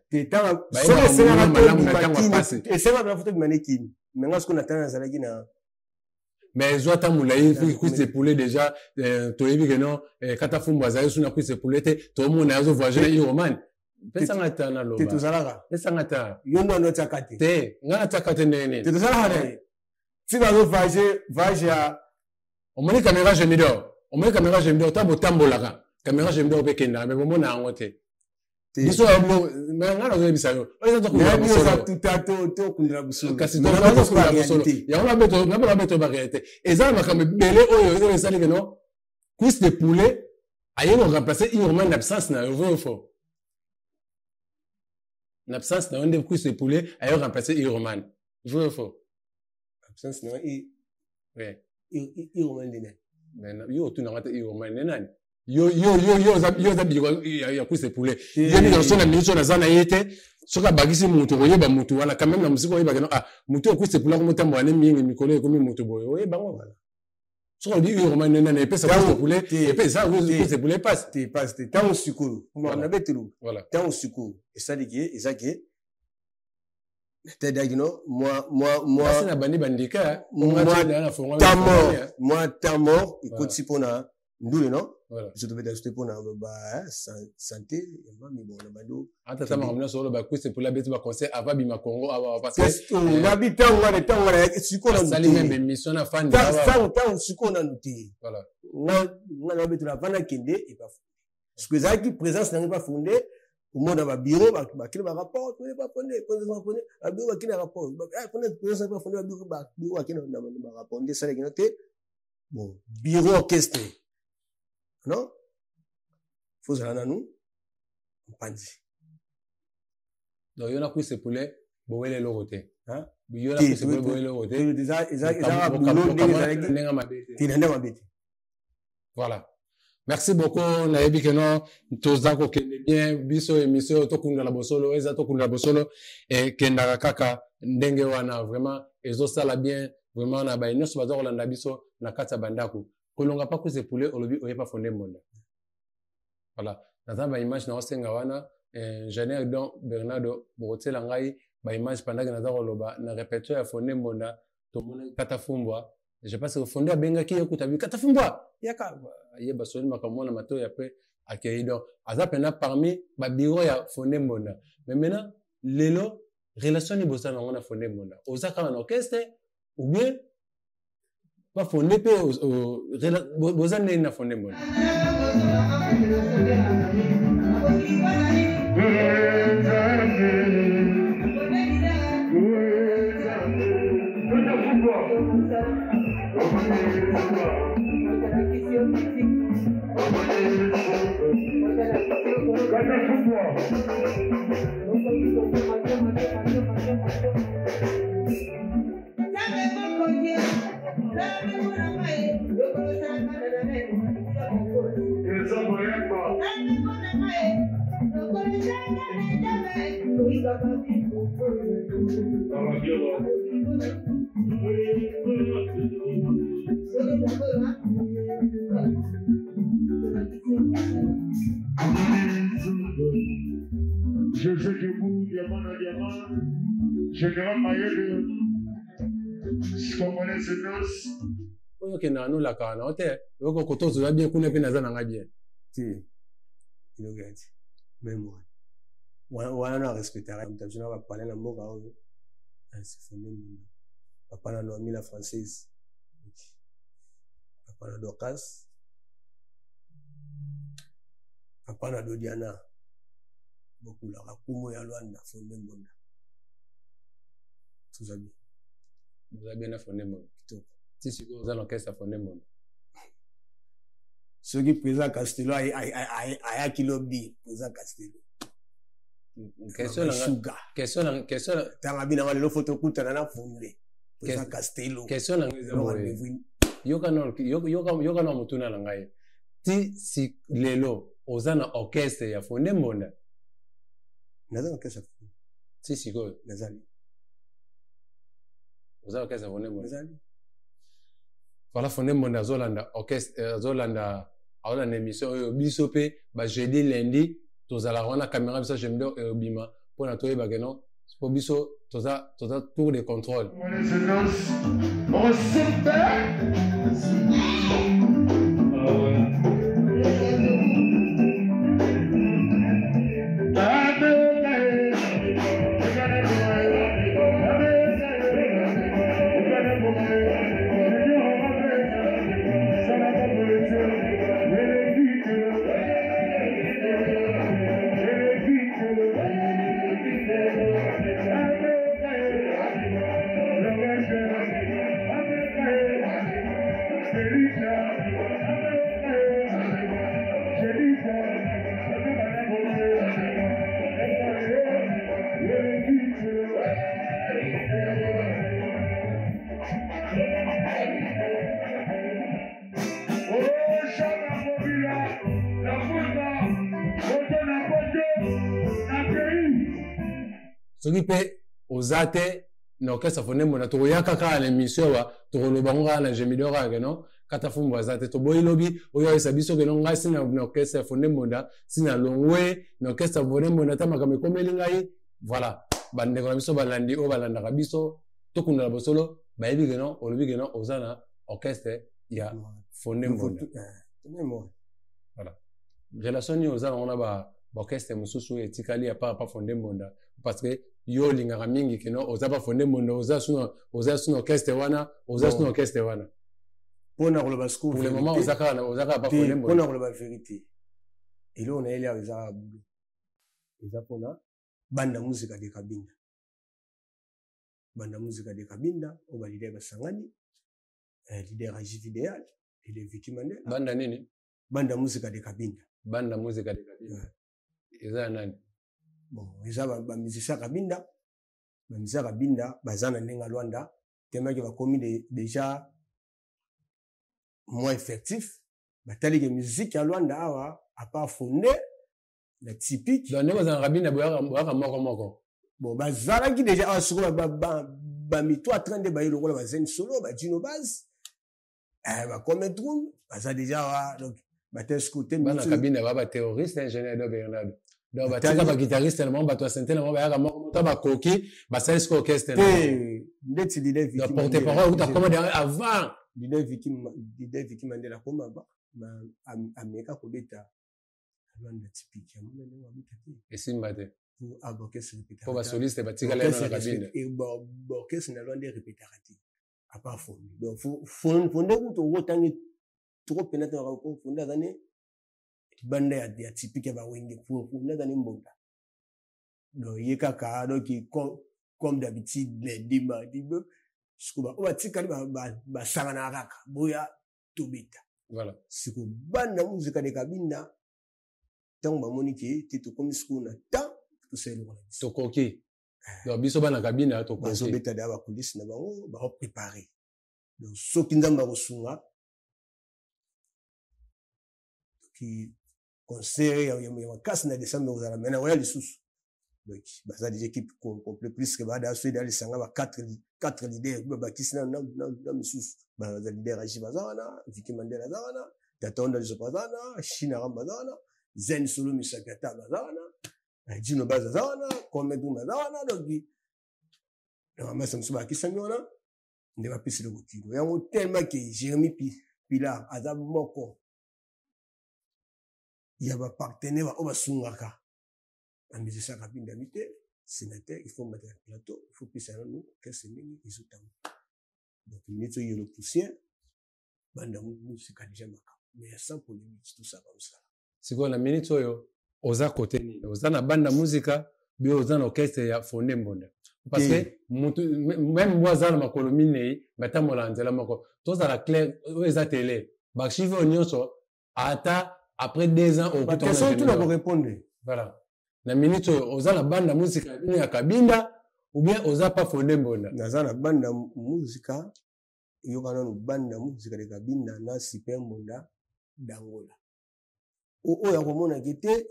Esengaka na foto bima ne kini, me nga sikoyo na ntango nazalaki na. Mais ezwa ata molai, cuisse de poulet déjà, toyebi ke non, Kata Fumbu azali su na cuisse de poulet te. Tomona azo voyage na Iroman. Pesanga ta na loba. Te, tozalaka. Pesanga ta. Yo ndo ando tiaka te. Te, nga natiaka te ndenge nini? Te, tozalaka na ye ti bazo voyage voyage ya Omoni caméra Gemidor, omoni caméra Gemidor, ta botambolaka caméra Gemidor mpe ekendaka, mais bomona yango te. Biso nga nazoyebisa yo, tokundela bosolo. Kasi tokundela bosolo yango, nabe babeto baréalité. Eza na makambo ebele oyo esali ke non, cuisse de poulet aye koremplace Irman na absence na yo. Vrai ou faux? Na absence na yo nde cuisse de poulet aye remplace Irman, vrai ou faux? Absence na Irman nde nani? Yo otunanga te, Irman nde nani? Yo yo yo yo oza, yo oza biloko ya cuisse de poulet. Ye nde so na minute oyo naza na ye te. Soki abakisi motu, koyeba motu wana quand même na mosika, oyebaka no, ah, motu oyo cuisse de poulet akomotambola ne mingi mikolo, ekomi motu boye, oyeba ngo. Soki olobi Irman nde nani, epesa cuisse de poulet, epesa cuisse de poulet passe. Te, passe te. Ntango sikoyo nabetelu, ntango sikoyo esali ke eza ke c'est-à-dire no moi moi moi na bandi bandika. Mwa temps mort ekotisi mpona ndule no biso tobeta biso te mpona ba santé ya mami. Bon, na bando Ata ta makambo nyonso oloba, cuisse poulet abeti baconseil avant bima Congo awa, parce que nabi ntango wana, ntango wana sikoyo. Asali même émission na fandi. Ntango sikoyo nanu te, nga nabetela avant nakende epa parce que ezalaki présence nango epa Fonde. Omona babiro bakili barapport bafonde, babiro bakili na rapport, présence epa Fonde, babiro bakili na barapport nde esalaki no te. Bon, bureau orchestre non, fozala nanu mopanzi. Donc yo na cuisse poulet bowele eloko te? Yo na cuisse poulet bowele eloko te? Ezaka boulot ndenge ezalaki. Ndenge mabe te. Te, na ndenge mabe te. Voilà, merci beaucoup. Nayebi ke no toza kokende bien. Biso émission oyo Tokundala Bosolo, eza Tokundala Bosolo, ekendaka kaka ndenge wana. Vraiment ezosala bien, vraiment, na baye nyonso baza kolanda biso na kati ya bandako. Kolonga pa cuisse poulet, olobi oyepa Fonde Mbonda. Voilà, naza baimage na osenga wana, ingénieur Don Bernardo, bokotiela ngai baimage pendant naza koloba. Na répertoire ya Fonde Mbonda, tomonaki Kata Fumbwa. Je pense que Fonde abengaki ye kuta bi Kata Fumbwa yaka ye basoli makambo mwana matoyi, après akei. Donc aza mpena parmi babiro ya Fonde Mbonda. Mais maintenant, lelo relation nini bosala nango na Fonde Mbonda? Oza kaka na orchestre ou bien bafonde mpe? Boza ndenge na Fonde Mbonda? José Debout, diamant na diamant, Général Mayele, Congolais Zenos. Oyo okendaka nolakaka na yo te, oyoka koto ozoza bien kuna mpe naza nanga bien. Te, eloko ya te meme wana wana na respectaka moto biso na bapale na mboka oyo Fonde Mbunda, papa na Noami la française, papa na Dorcas, papa na Dodiana bokulaka kumo ya Lwanda. Fonde Mbonda, toza bien. Oza bien na Fonde Mbonda? Kitoko. Ti sikoyo oza na orchestre ya Fonde Mbonda? Soki président Castelo ayaki lobi, président Castelo Question. Tanga bina lelo fo tokutana na Funde, président Castelo. Question na ngai eza boye, yoka na motuna na ngai: ti si lelo oza na orchestre ya Fonde Mbonda? Naza na orchestre. Ti sikoyo? Nazali. Oza orchestre ya Fonde Mbonda? Nazali. Voilà, Fonde Mbonda azolanda orchestre, azolanda, azolanda émission oyo. Biso mpe bajeudi, lundi tozalaka wana, caméra biso Gemidor ebima mpona toyebake non. Po biso toza toza tour de contrôle. Soki mpe oza te na orchestre Fonde Mbonda, tokoyaka kaka na émission awa, tokoloba ngo kaka na Gemidor kaka keno Kata Fumbu aza te. Toboyi lobi oyo ayesa biso keno ngai si na orchestre Fonde Mbonda, si na longwe na orchestre Fonde Mbonda, ata makambo ekomeli ngai. Voilà, bandeko na biso balandi oyo balandaka biso tokundala bosolo, bayebi keno olobi keno oza na orchestre ya Fonde Mbonda. Voilà, relation nini oza nango na ba orchestre mosusu oyo etikali ya part pa Fonde Mbonda? Parce que yo olingaka mingi keno oza pa Fonde Mbonda, oza suna, oza suna orchestre wana, oza suna orchestre wana. Mpona koloba sikoyo, pour le moment oza kaka, oza kaka pa Fonde Mbonda. Mpona koloba vérité, eloko na yeli awa eza kaka bulo, eza mpona Banda Musica de Kabinda. Banda Musica de Kabinda oyo baleader basangani, leader Ajiv Idéal, leader Vicky Mandela. Banda nini? Banda Musica de Kabinda. Banda Musica de Kabinda eza ya nani? Bon, eza bamusicien ya Kabinda. Bamusicien ya Kabinda baza na ndenge ya Lwanda, temaki bakomi déjà moins effectif. Batali ke musique ya Lwanda awa, à part Fonde na typique. Donc ndenge bazalaka Kabinda, boyaka moko moko. Bon, bazalaki déjà awa. Sikoyo bamito a train nde baye lokola bazeni solo, bajino base, bacometrum baza déjà awa. Donc batesco te. Bana Kabinda ba baterroriste, ingénieur do Bernardo. Donc batika baguitariste na bango, bato ya sente na bango, bayaka moko moko, bakoki basali siko orchestre. Te, ndeti leader Vicky, porte parole uta koma derrière avant. Leader Vicky, leader Vicky Mandela koma ba ameka kobeta Rwanda typique, amona ndenge abeta te. Esimba te. Orchestre répétaka. Po basoliste batikala na Kabinda. Orchestre na Rwanda répétaka te, à part Fonde. Donc Fonde kutu okotangi trop pena te. Fonde aza ne libanda ya typique ya bawenge. Fonde aza ne mbonda. Donc ye kaka, donc comme d'habitude, lundi, mardi, siko oyo batikali basanganaka kaka, boya tobeta. Voilà. Siko Banda Musica de Kabinda, ntango bamoni ke te tokomi sikoyo na temps tosala eloko na biso. Tokoki. Donc biso bana Kabinda tokoki. Bazobeta deya bakulisi na bango, baoprépare. Donc soki Nzambe akosunga, toki concert ya makasi na décembre kozala mai na koya lisusu. Donc baza déjà équipe complet, plus que bada so eda lisanga ba 4 leaders, babakisi na misusu. Baza leader Aji baza wana, Viki Mandela aza wana, Tata Onda Lisopo aza wana, Shina Ramba aza wana, Zen Solo Misapi ata baza wana, Jino Baz aza wana, Komedum aza wana. Donc na bamasa mosusu bakisami wana nde bapesi eloko kilo yango, tellement ke Jérémi Pilar aza moko ya bapartenaire oyo basungaka bamusicien ya Kabinda. Bi te, sénateur, il faut mata plateau, il faut pesa nanu orchestre ndenge ezotambola. Donc minute oyo yelo poussière, Banda Musica déjà makambo, mais sans polémique, tosala mosala. Sikoyo na minute oyo oza kote nini? Oza na Banda Musica bio, oza na orchestre ya Fonde Mbonda? Parce que mutu même mo aza na makolo minei, batambola na nzela moko. Tozala clair, oyo eza tele, baarchive oyo nyonso, ata après 2 ans. Question tuna korépondre. Voilà, na minute oyo oza na Banda Musica ya bino ya Kabinda ou bien oza pa Fonde Mbonda? Naza na Banda Musica. Yoka nanu, Banda Musica de Kabinda na Super Mbonda d'Angola. Oyo akomonaki te,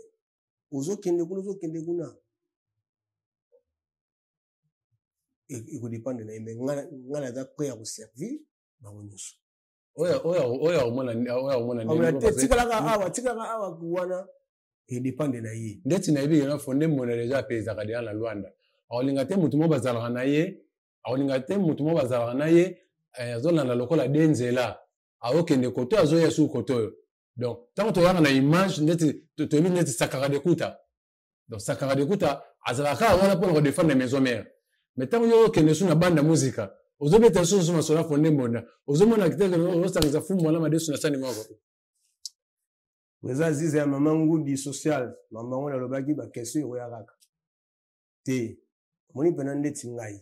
ozokende kuna, ozokende kuna, ekodépendre na ye. Mais ngai naza prêt ya koservir bango nyonso. Oyo akomona te, tikalaka awa, tikalaka awa wana, edépendre na ye. Ndeti nayebi kena Fonde Mbonda déjà apezaka deja na Lwanda. Akolinga te motu moko bazalaka na ye, akolinga te motu moko bazalaka na ye, eh, azolanda lokola de nzela, aokende koto, azoya suku koto oyo. Donc ntango toyaka na image ndeti toyebi ndeti Sakara de Kuta. Donc Sakara de Kuta azalaka kaka wana mpona kodefendre maison mère. Mais ntango yo okende su na banda muzika, ozobeta susu masolo ya Fonde Mbonda, ozomona te ozosangisa fumu wana madesu na sani moko. Eza Aziza ya mama Ngudi social, mama yango nalobaki ba question ekoya kaka te. Omoni mpena ndeti ngai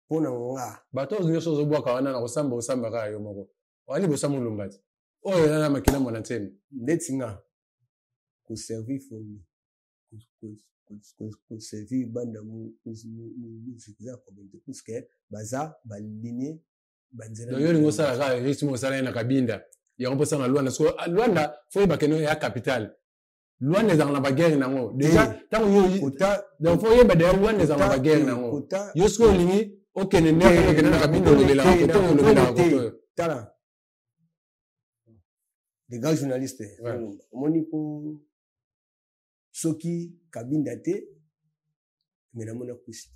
mpo na nga. Bato oyo nyonso ozobwaka wana na kosamba, osamba kaka yo moko. Oya liboso ya molumba te. Oyo eza na makila mwana nsemi. Ndeti nga koservir fomi, koservir banda muziki eza problème te, puisque baza baligne banzela. Donc yo olingi osala kaka rythme osala ye na Kabinda, yango mpo osala na Luanda. Sikoyo Luanda fo oyeba keno ya capitale. Luanda ezalaka na baguerre nango déjà ntango yo, donc fo oyeba deja Luanda ezalaka na baguerre nango. Yo sikoyo olingi okende ndenge okende na Kabinda, olobelaka koto, olobelaka koto. Tala les grands journalistes, omoni mpo soki Kabinda te, me namona kwisi te.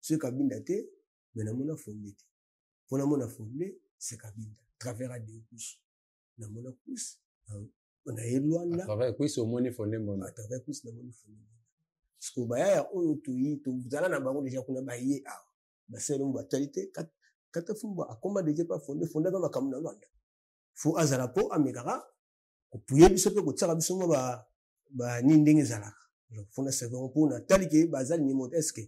Soki Kabinda te, me namona Fonde te. Mpo namona Fonde, c'est Kabinda travers Adekusu namona kwisi na ye Luanda. À travers kwisi omoni Fonde Mbonda. À travers kwisi namoni Fonde Mbonda. Sikoyo bayaya oyo toyi tozala na bango deja kuna, baye awa basali mo batali te. Kata Fumba akoma deja pa Fonde. Fonde aza makambo na Luanda, fo azala mpo amekaka kopuye biso mpe kotiaka biso mwa banini ndenge ezalaka. Fo na servi yango mpo natali ke baza ligne moko. Est ce que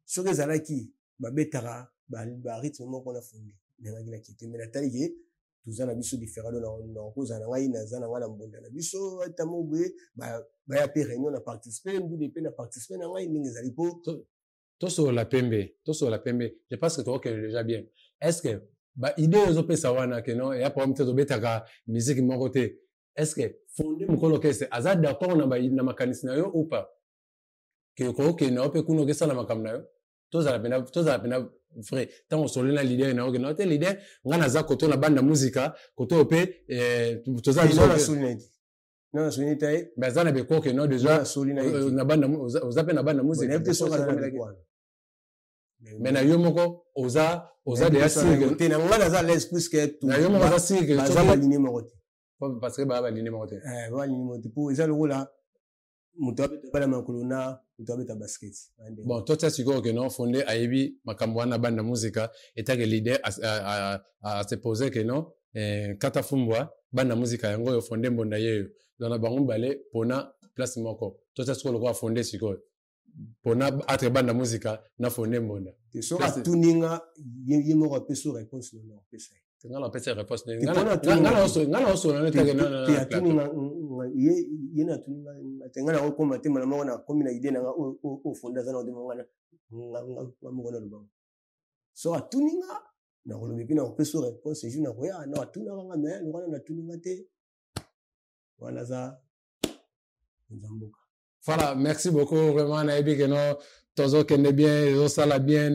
soki ezalaki babetaka ba rythme moko na Fonde, ndengaki na kite? Mais natali ke toza na biso différent. Do nakozala na ngai, naza na ngai na mbonda na biso ata mo boye, baya mpe réunion na participe ndude mpe na participe na ngai ndenge ezali mpo Tosolola pembe, tosolola pembe. Je pense que tokokende déjà bien. Est ce que ba idée oyo ozopesa wana ke non, eya problème te, tobetaka musique moko te, est ce que Fonde mokolo kese aza d'accord na makanisi na yo ou pas, ke okokende na yo mpe kuna okesala makambo na yo? Tozala pena, tozala pena vrai. Ntango osololi na leader na yo ke non te, leader, ngai naza koto na banda muzika koto oyo mpe toza Non, nasoli te ye. Mais aza na bekoke non déjà na banda, oza mpe na banda muzika, mais na yo moko oza deja sûr te. Na ngai naza l'aise puisque na yo moko oza sûr que baza baline moko te. Parce que baa baline moko te. Baline moko te, po eza lokola moto abeta bala makolo na moto abeta basket. Bon, totia sikoyo ke non, Fonde ayebi makambo wana banda muzika etake leader ase pose ke non, Kata Fumbwa banda muzika yango oyo, Fonde Mbonda yeyo. Donc na bango mibale pona place moko. Totia sikoyo lokola Fonde sikoyo pona atre banda muzika na Fonde Mbonda. Soki atuni nga, ye moko apesi réponse na opesa ye. Nga na opesa réponse, nga na osola na etake. Ye na atuni nga te, nga nakokoma te. Mana moko nakomi na idée na nga oyo Fonde aza na odema nga nga moko naloba. So atuni nga, nakoloba epi nakopesa réponse jour nakoya na atunaka nga. Mais lokola natuni nga te, wana aza nzamboka. Voilà, merci beaucoup vraiment. Nayebi ke no tozokende bien, ezosala bien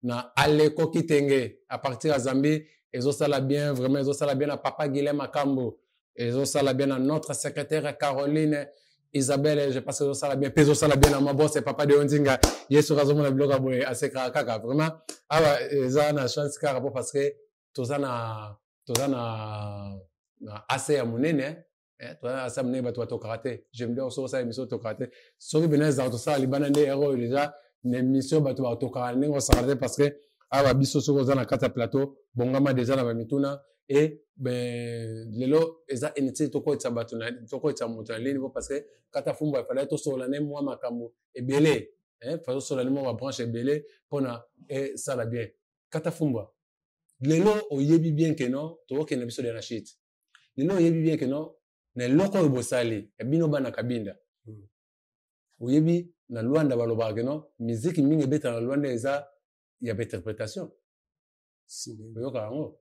na Aleko Kitenge à partir ya Zambie, ezosala bien vraiment, ezosala bien na papa Guilhem Makambo, ezosala bien na notre secrétaire Caroline Isabelle, je pense ezosala bien mpe ezosala bien na mabose papa de Ondinga. Ye soki azomona biloko ya boye asekaka kaka vraiment. Awa eza na chance kaka po parce que toza na ase ya monene, toza na ase ya monene. Bato batokaka te. Je me dis soki osala émission otokaka te, soki mpena ezalaka tosala libanda nde ere oyo déjà na émission bato batokaka ndenge osaka te, parce que awa biso soki oza na kati ya plateau, bongama déjà na bamituna. E ben, lelo eza inutile tokotisa bato, tokotisa moto na ligne po parce que Kata Fumbu efalaki tosolola ne mwa makambo ebele, fa tosolola ne mwa babranche ebele mpona esala bien. Kata Fumbwa, lelo oyebi bien ke non, tokokende biso de na shit. Lelo oyebi bien ke non, na eloko oyo bosali ya bino bana Kabinda, oyebi na Lwanda balobaka ke non, miziki mingi ebetaka na Lwanda eza ya bainterprétation. Oyoka yango?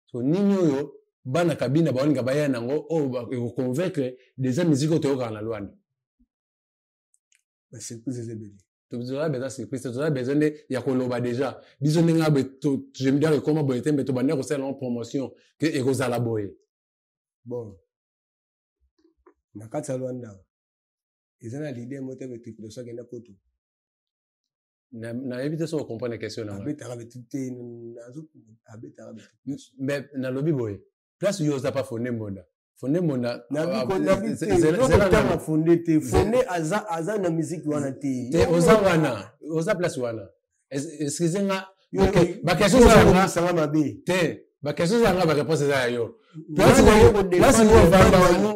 So nini oyo bana Kabinda baolinga baya nango oyo ekoconvaincre déjà miziki oyo toyokaka na Lwanda? Basurprise eza ebele. Toza besoin surprise, toza besoin nde ya koloba déjà biso ndenge abe jemidar ekoma boye te, mbe tobandi kosala yango promotion ke ekozala boye. Bon, na kati ya Lwanda eza na leader moko te batriplication akenda poto. Nayebi te soki ocomprendre question na nga. Abetaka betu te, abetaka betu. Mais nalobi boye, place yo oza pa Fonde Mbonda, Fonde Mbonda nabikotanga Fonde te, Fonde aza aza na musique wana te. Te, oza wana, oza place wana. Excuse nga, baquestion ezalanga mabe te, baquestion ezalanga, baréponse eza ya yo. Place yo ovanda wana,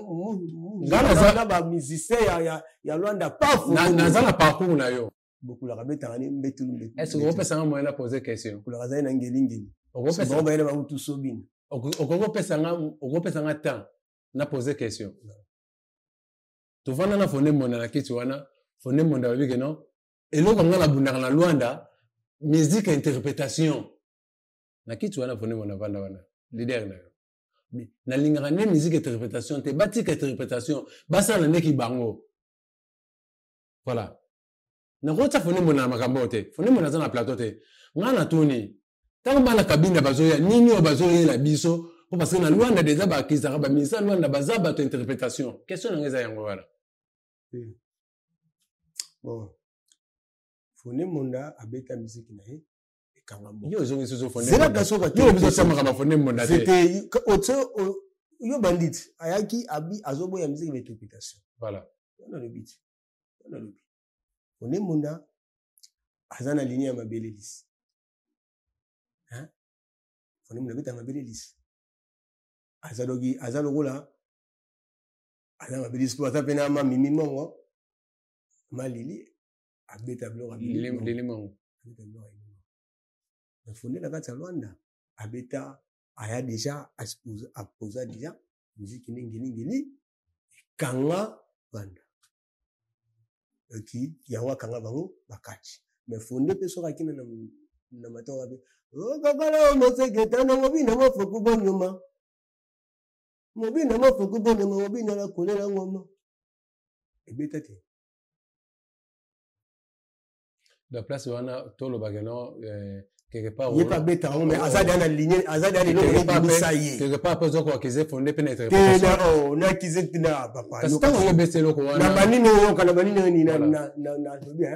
nga naza bamusicien ya Lwanda pa. Naza na parcours na yo. Bokulaka betaka ni mbetulu mbetulu. Est ce que okopesanga moyen na poser question? Bokulaka azali na ngelingeli, bango bayena bautu sobina. Okopesanga temps na poser question? Tovanda na Fonde Mbonda na kiti wana. Fonde Mbonda alobi ke non, eloko nga nabundaka na Lwanda, musique interprétation. Na kiti wana Fonde Mbonda vanda wana, leader na yo, nalingaka nde musique interprétation te, batika interprétation, basala ndeki bango. Voilà, nakotia Fonde Mbonda na makambo oyo te. Fonde Mbonda aza na plateau te. Ngai natuni, ntango bana Kabinda bazoya, nini oyo bazoyela biso? Po parce que na Lwanda deja bakizaka baministre ya Lwanda baza bato interprétation. Question na ngai eza yango wana. Bon, Fonde Monda abeta miziki na ye, ekanga. Yo ozongi susu Fonde, biso tia makambo Fonde Mbonda te. Yo bandit ayaki abi azoboya miziki ba interprétation. Voilà. Nalobi ti, nalobi Fonde Monda aza na ligne ya mabele lisi. Fonde Monda abeta mabele lisi, aza doki, aza lokola aza mabele lisi, po aza mpe na mamimi mongo malili, abeta biloko. Lili mongo. Abeta biloko ya lili. Mais Fonde na kati ya Lwanda abeta, aya déjà aposa déjà miziki nde ngelingeli, ekanga Lwanda. Eki yango akanga bango bakati. Mais Fonde mpe soki akina na matonga mpe okakala moseketana mobina mofoku bonyoma, mobina mofoku bonyoma, mobina na kolela ngoma, ebeta te. Na place wana tolobaka no quelque part ye mpe abeta yango, mais aza deya na ligne, aza deya na eloko ebimisa ye. Quelque part mpe oza koakize Fonde mpe na interprétation. Nakize na papa. Kasi ntango yo obeti eloko wana na banini oyoka na banini oyo nini nalobi,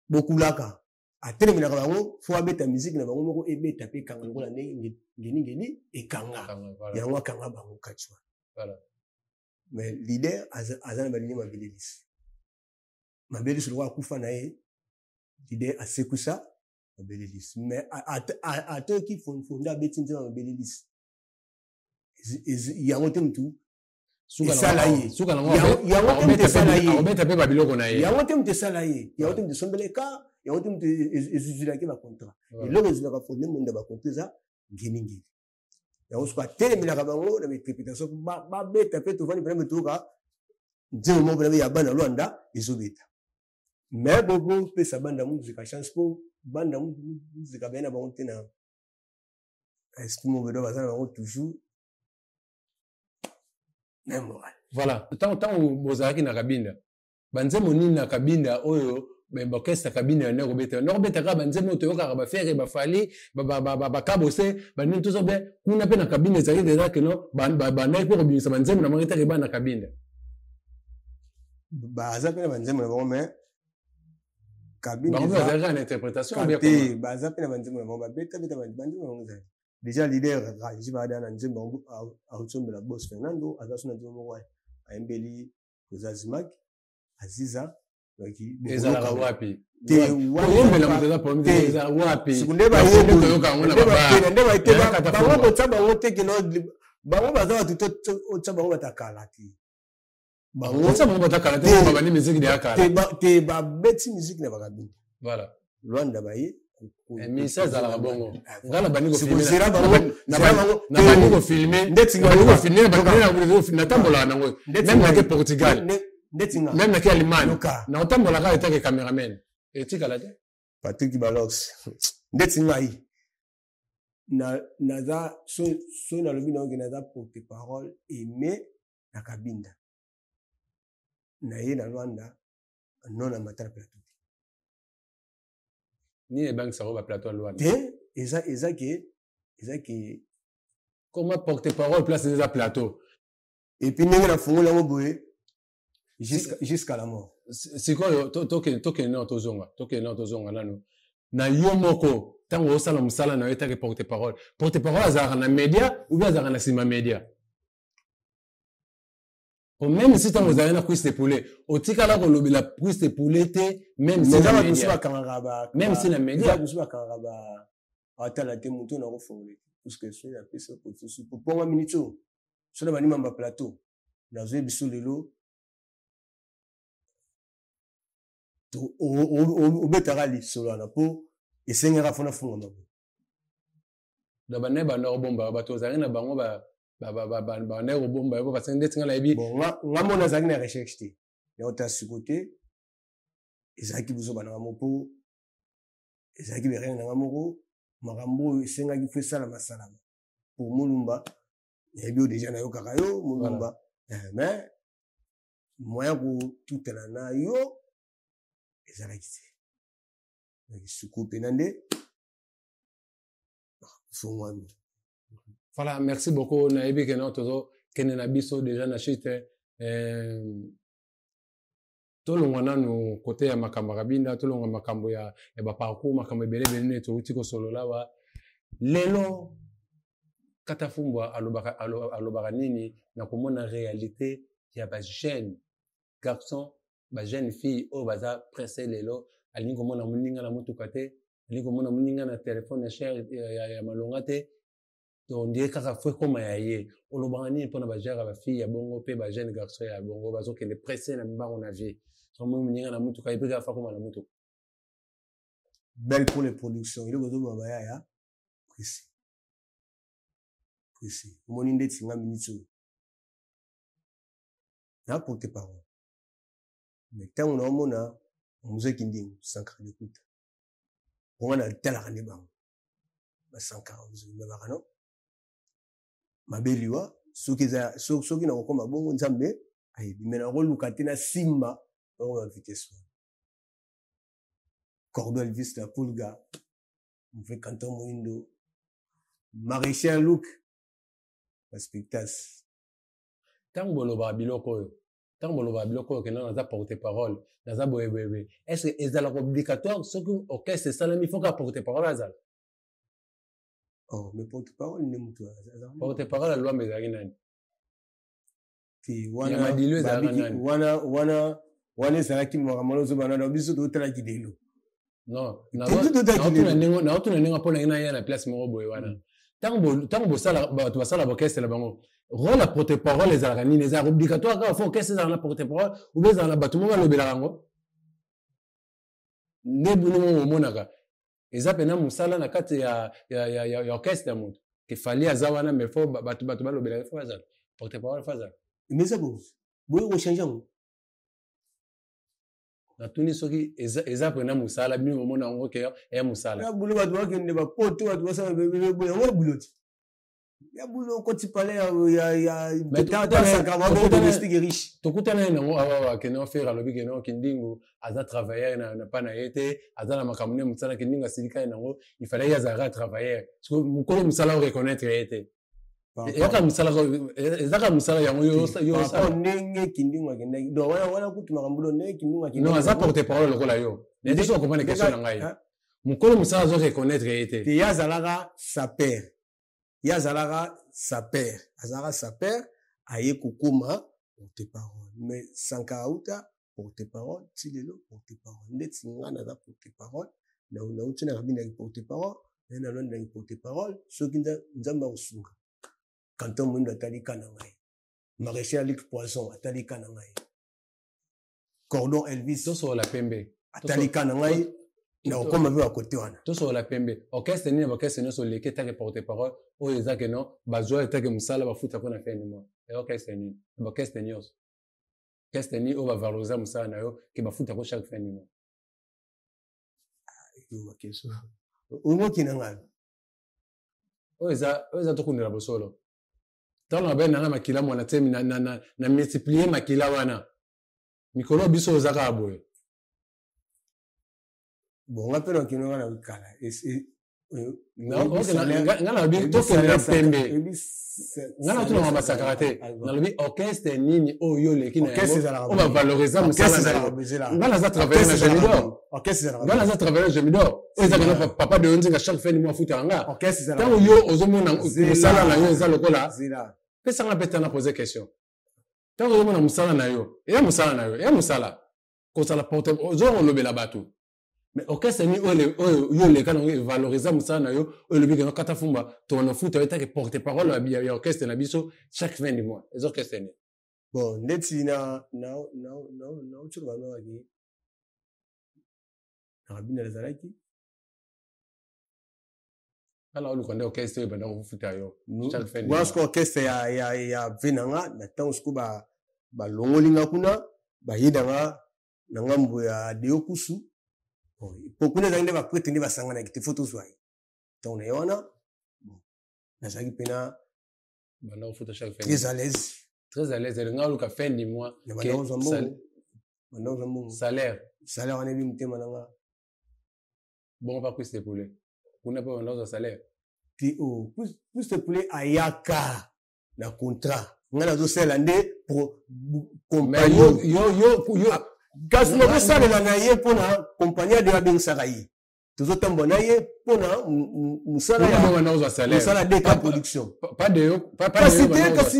bokulaka atelemelaka bango, fo abeta musique na bango moko, ebeta mpe ekanga lokola ndenge ngelingeli ekanga yango, akanga bango kati wana. Mais leader aza na baligne mabele lisi, mabele lisi lokola akufa na ye, leader asekusa mabele lisi. Mais atoki Fonde abeti nzembo ya mabele lisi yango te, mutu esala ye yango te, mutu esala ye. Akobeta mpe babiloko na ye. Yango te, mutu esala ye yango te, mutu esombela eka yango te, mutu ezwilaki bacontrat. Eloko ezwilaka Fonde Monda bacontrat eza ngelingeli yango. Soki atelemelaka bango na bainterprétation, babeta mpe tovandi mpena toyoka nzembo moko mpena ya bana Lwanda ezobeta. Mais bopesa banda muzika chance, mpo banda muzika baye na bango te na esprit moko bedo, baza na bango toujours même moral. Voilà, ntango bozalaki na Kabinda, banzembo nini na Kabinda oyo baorchestre Kabinda yanda kobeta? Yanda kobeta kaka banzembo oyo toyokaka, baFerre, baFally, bakabose, banini tozo be kuna. Mpe na Kabinda ezalaki deja keno bandaki mpe kobimisa banzembo na bango etaki bana na Kabinda. Baza mpe na banzembo na bango, mais Kabinda bango bazalaki kaka na interprétation. Te, baza mpe na banzembo na bango, babeta beta banzembo na bango. Ezali déjà leader Raji baada na nzembo aotombela Bos Fernando, aza so na nzembo moko ayembeli Président Zimak Aziza. Ezalaka wapi? Koyembela moto eza problème, eza wapi? Nde bango kotya bango te, keno bango baza bato otya bango batakala te. Otya bango batakala te, babandi musique ya kala. Te, babeti musique na bakabini. Voilà. Lwanda baye. Misa ezalaka bongo. Nga na bandi nabandi kofilme, natambolaka nango, même nake Portugal, même nake Allemagne, naotambolaka etake cameraman, etikala te. Patrick Balox, ndeti ngai naza so nalobi nayoki, naza porte parole aimé na Kabinda na ye na Lwanda, non na matala plateau te. Nini ebangisaka baplateau ya Lwanda? Te, eza ke Comment porte parole, place eza plateau? Et puis ndenge nafungoli yango boye, jusqu'à la mort. Sikoyo tokende nano, tozonga, tokende nano, tozonga nano na yo moko. Ntango osala mosala na yo etake porte parole, porte parole azalaka na média ou bien azalaka na nsima média? Po même si ntango ozalaki na cuisse de poulet, otikala kolobela cuisse de poulet te, même si na média, même si na média. Mosusu bakangaka ba atala te, motu na kofongola te, puisque soki napesi kosusu poponga minute oyo, so na banimamba plateau, nazwi biso lelo obetaka lisolo wana mpo esengaka fo nafungama boye. Donc bande banda kobomba bato ozalaki na bango, bandaki kobomba yo, parce que ndeti nga nayebi. Nga mona azalaki na recherche te, naota siko te, ezalaki buzoba nanga moko, ezalaki berenge nanga moko. Makambo oyo esengaki fo esalama salama po Molumba nayebi oyo deja nayokaka yo Molumba, mais moyen kotutana na yo ezalaki te. Sikoyo mpena nde fongwami. Voilà, merci beaucoup. Nayebi ke no tozokende na biso déjà na chute. Tolongwa nanu kote ya makambo ya Kabinda, tolongwa makambo ya baparcours, makambo ebele ebele nde touti kosolola awa lelo. Katafumbwa alobaka, alobaka nini na komona réalité ya bajeune garçon, bajeune fille oyo baza presse lelo? Alingi komona moninga na motuka te, alingi komona moninga na telefone ya cher ya malonga te, donc ndie kaka fo ekóma ya ye. Olobaka nini mpona bagere ya bafille ya bongo mpe bajeune garçon ya bongo bazokende presse na mbango na vie? So moi moninga na motuka, epi kaka fa kóma na motuka. Belle pour les productions, eloko ezoboma baya ya presse presse. Omoni ndeti nga minute oyo na porte parole, mais ntango naomona Muzeki Ndingu, Sankara de Kuta, onga natalaka nde bango basankara babaka no mabe liwa. Soki eza, soki nakokoma bongo, Nzambe ayebi, me nakoluka te na nsima bango ba vitesse wana. Cordo Elvis la Pulga, Mve Canton Moindo, Maréchal Luc Respectas. Ntango bolobaka biloko oyo, ntango bolobaka biloko oyo kenda naza porte parole, naza boyeboyeboye, est ce que ezalaka obligatoire soki orchestre esalami, faut ka porte parole azala? Oh, mais porte parole nde moto. Porte parole ya Lwamba ezalaki nani? Te. Wana Madilu ezalaka nani? Wana wana wana ezalaki makambo wana ozobana na biso, totalaki lelo. Non, naotuna ndenge mpo nange naya na place moko boye wana. Ntango bosala, bato basala baorchestre na bango, rôle ya porte parole ezalaka nini? Ezalaka obligatoire kaka fo orchestre ezala na porte parole, ou bien ezala na bato moko balobelaka yango? Nde bino moko omonaka eza mpena mosala na kati ya orchestre ya moto ke Fally aza wana, mais fo bato balobelaka, fo bazala porte parole, fo azala. Mais eza bongo boye kochange yango. Natuni soki eza mpena mosala, bino bomona yango ke eya mosala. Ya bulo, bato bakende bapoto, bato basala yango bulo ti ya bulo okoti palais ya domestique riche. Tokutana ye nango awa, akende ofere, alobi kende Kindingu aza travailleur na pa na ye te, aza na makambo nde mosala. Kindingu asilika ye nango, il fallait ye azalaka travailleur. Mokolo mosala oreconnaître ye te, ezaka mosala, ezaka mosala yango yo. Ndenge Kindingu akendaki, donc wana kutu makambo do ndenge Kindingu akendaki. Non, aza porte parole lokola yo. Nete soki okomprendre question na ngai, mokolo mosala azo reconnaître ye te. Te, ye azalaka saper, ye azalaka saper, azalaka saper, aye kokóma porte parole. Mais Sankara auta porte parole ti lelo porte parole. Ndeti nga naza porte parole, nauti na kabinaki porte parole, naye nalondaki porte parole. Soki Nzambe akosunga, Canton Moindo atali ka na ngai, Maréchal Luc Poison atali ka na ngai, Cordon Elvis. Tosolola pembe. Atali ka na ngai, na okoma mpe bakote wana. Tosolola pembe. Orchestre nini, baorchestre nyonso oleki etake porte parole oyo eza ke non, bazwa etake mosala, bafuta mpo na fin du mois, ya orchestre nini? Baorchestre nyonso, orchestre nini oyo bavaloriza mosala na yo ke bafutako chaque fin du mois? Omoki na ngai. Oyo eza tokundela bosolo. Ntango na bai nanga makila mwana te, na multiplie makila wana mikolo biso oza kaka boye. Bon, nga mpe nakende nga na kala. Nga nalobi tokende na pembe, nga natunaka basakaka te. Nalobi orchestre nini oyo yo oleki na yango oyo bavalorisa mosala na yo? Nga naza travailleur na Gemidor, nga naza travailleur Gemidor oyo ezaka na papa de yo nzinga chaque fin du mois afutaka nga. Ntango yo ozomona mosala na yo eza lokola, pesanga mpe tana pose question, ntango ozomona mosala na yo eya mosala na yo eya mosala kozala porte ozo kolobela bato, mais orchestre nini oyo yo oleka nango evalorisa mosala na yo, oyo elobi keno kata fumba tokona futa yo etake porte parole ya orchestre na biso chaque fin du mois? Eza orchestre nini? Bon, ndeti na nauti loba nokaki na kabina ezalaki. Ala oluka nde orchestre oyo ebanda kofuta yo chaque fin du wana mois. Sikoyo orchestre ya ve na nga na ntango sikoyo balongoli nga kuna, baye na nga na ngambo ya Deo Kusu. Po kuna ezalaki nde baprêtre nde basanganaki te, fo tozwa ye ntango na ye wana. Bon, nazalaki mpena banda kofuta chaque fin. Très à l'aise. Très à l'aise. Elinga oluka fin du mois. Na banda kozwa mbongo, banda kozwa mbongo. Salaire. Salaire wana ebi motema na nga. Bongo pa Christ Epole kuna mpe banda kozwa salaire? Te, o Christ Epole ayaka na contrat, ngai nazosalela nde compagnie. Yo kasi nazosalela na ye mpona compagnie ade abengisaka ye, tozotambola na ye mpona mosala ya DK Production. Kasi te, kasi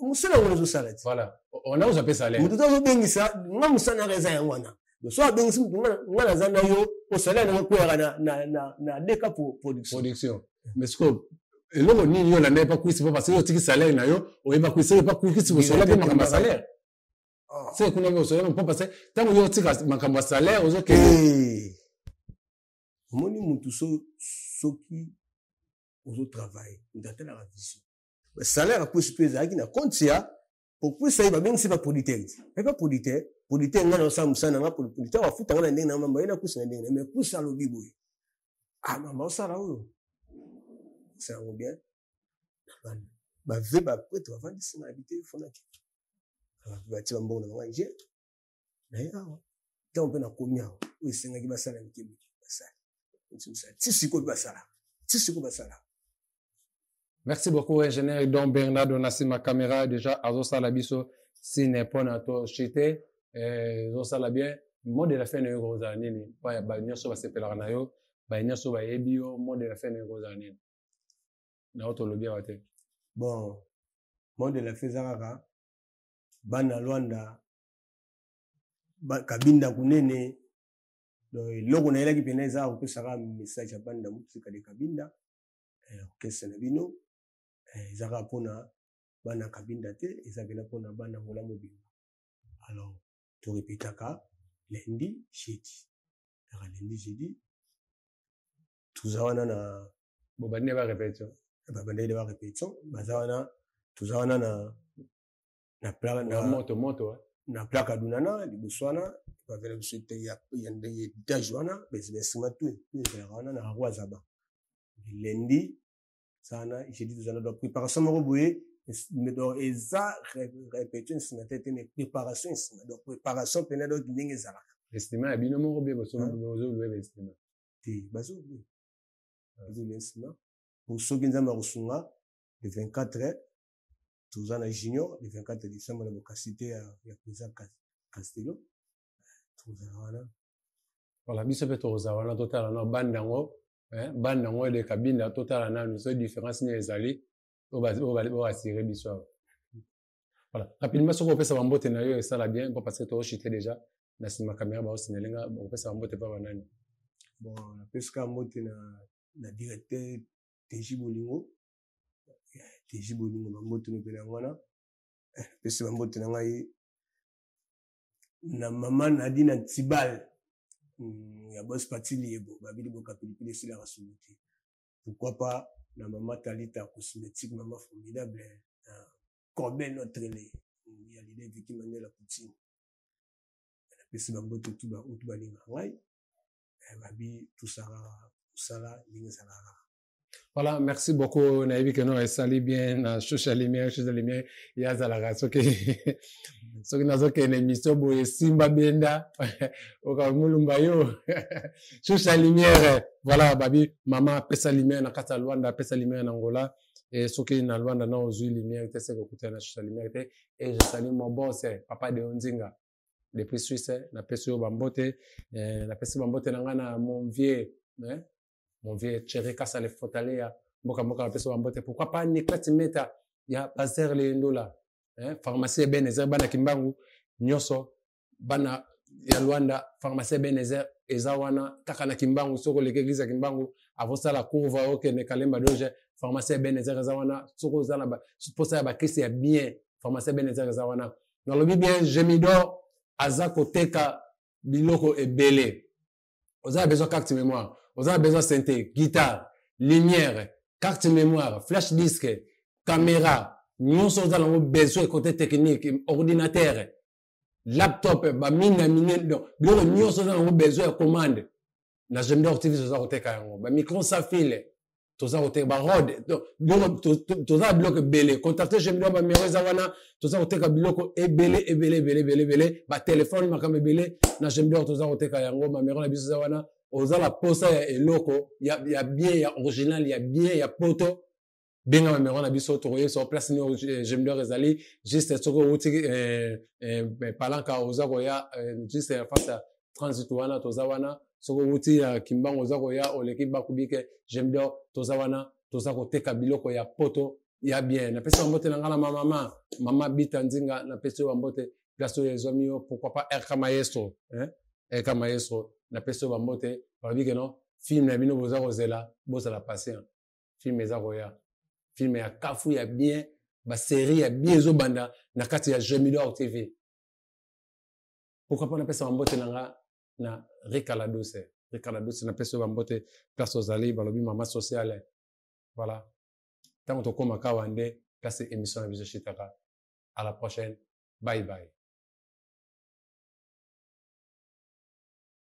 mosala yango nazosala te. Moto to azobengisa nga, mosala nanga eza yango wana. So abengisi moto, nga naza na yo, osala nanga kweyaka na DK Production. Production. Mais sikoyo eloko nini yo olanda epa kwisi? Mpo parce que otiki salaire na yo, oyeba kwisi epa kwisi, bosola mpe makambo ya salaire se kuna mpe osola, mpo parce ntango yo otika makambo ya salaire ozokende. Omoni motu, soki ozotravaille, moto atalaka vision. Salaire akwisi mpe ezalaki na compte ya pokwisa ye, babengisi baproducteur te, me baproducteur, producteur ngai naosala mosala na nga, producteur afuta nga na ndenge na mamba ye, nakwisa na ndenge na me kwisa. Alobi boye: ah mama, osala oyo, osala yango bien. Bave baprêtre bavandisi nga na bite, fonaki batie bambongo na bango nje na ye awa. Ntango mpe nakomi awa, oyo esengaki basala mike mike, basala ti sikoyo, basala ti sikoyo, basala. Merci beaucoup, ingénieur Don Bernardo Nassima Caméra. Déjà, azosala biso signe pona to chite, ezosala bien. Mot de la fin na yo kozala nini? Pa ba nyonso basepelaka na yo, ba nyonso bayebi yo, mot de la fin na yo kozala nini? Na yo tolobi awa te. Bon, mot de la fin eza kaka bana Luanda, Kabinda kunene. Donc eloko nayelaki mpena eza kopesaka message ya banda motika de Kabinda, orchestre na bino eza kaka mpona bana Kabinda te, eza mpena mpona bana Ngola mobimba. Alors torepetaka lundi, jeudi, kaka lundi, jeudi, toza wana na Bobandi ba répétition? Babandaki ba répétition, baza wana, toza wana na na na moto moto. Na plaque adunana liboso wana, bavela biso ya étage wana, bainstrument tout ezalaka wana na Roi Zaba. Lundi eza wana, jeudi toza na donc préparation moko boye. Donc eza répétition instrumental te, mais préparation instrument, donc préparation mpena, donc ndenge ezalaka. Instrument ya bino moko bie bozolue ba instrument? Te, bazolue instrument po soki Nzambe akosunga, le 24 toza na junior, le 24 décembre na bokasi te ya président Castelo, tozala wana. Voilà, biso mpe tokozala wana, totala na bande yango, bande yango eleka binda, totala nanu so différence nini ezali oyo asire biso awa. Voilà, rapidement, soki opesa bambote na yo esala bien, mpo parce que tozochite déjà na nsima caméra, baosinele nga opesa bambote mpa banani? Bon, napesika mbote na directeur TJ Bolingo, TJ Bolingo, bambote no mpe na yango wana. Napesi bambote na ngai na mama Nadina Ntibal ya bos pati liebo babili boka pilipili esilaka solo te. Pourquoi pas na mama Talita Cosmétique, mama formidable na Corben, notre le ya leader Viki Mandela Poutine. Napesi bambote tu baoyo tu balingaka ngai, babi tosala mosala ndenge ezalaka. Voilà, merci beaucoup. Nayebi que non esali bien na Shusha Lumière, Shusha Lumière ye azalaka soki soki nazokende émission boye simba benda okamulumba yo Shusha Lumière. Voilà, babi mama apesa lumière na kati ya Luanda, apesa lumière na Angola. Et soki na Luanda na ozwi lumière te seke okutana na Shusha Lumière te. Et je salue mon boss, papa de Onzinga. Depuis Suisse, napesi yo bambote, eh, napesi bambote na ngai na mon vieux, eh, mon vieux Thierry Kasale Fotalea mboka mboka bapesa bambote pourquoi pas Nicolas Meta ya Bazer Lendola hein, pharmacie Ebenezer bana Kimbangu nyonso bana ya Luanda pharmacie Ebenezer eza wana kaka na Kimbangu soki oleki église ya Kimbangu avosala courve okende Kalemba Doge pharmacie Ebenezer eza wana soki oza na posa ya bakisi ya bien pharmacie Ebenezer eza wana nalobi bien Gemidor aza koteka biloko ebele oza na besoin carte mémoire oza na besoin synthé guitare lumière carte mémoire flash disque caméra nyonso oza nango besoin côté technique ordinateur laptop bamine na minene donc biloko nyonso oza nango besoin ya commande na Gemdor TV toza koteka yango bamicro sans fil toza koteka barode toza na biloko ebele contacte Gemdor bamero eza wana toza koteka biloko ebele ebele ebele ebele ebele batelefone makambo ebele na Gemdor toza koteka yango bamero na biso eza wana oza na posa ya eloko ya, ya bien ya original ya bien ya poto benga bamero na biso tokoyebisa place nini eh, Gemdor ezali juste soki owuti eh, eh, palanka oza koya eh, juste ya face ya transit wana toza wana soki owuti ya kimbangu oza koya oleki bakubike Gemdor toza wana toza koteka biloko ya poto ya bien napesi bambote na ngai na mamama mama bita nzinga napesi yo bambote place oyo ezwami yo pourquoi pas rk maestro hein? rk maestro napesi yo bambote balobi ke non film na bino boza kozela bozala patient film eza koya film ya kafu ya bien baserie ya bien ezobanda na kati ya Gemidor TV pourquoi pas napesa bambote na nga na Rika la Douce Rika la Douce napesa yo bambote place ozali balobi mama sociale voilà ntango tokomaka awa nde place émission na biso eshitaka à la prochaine bye bye.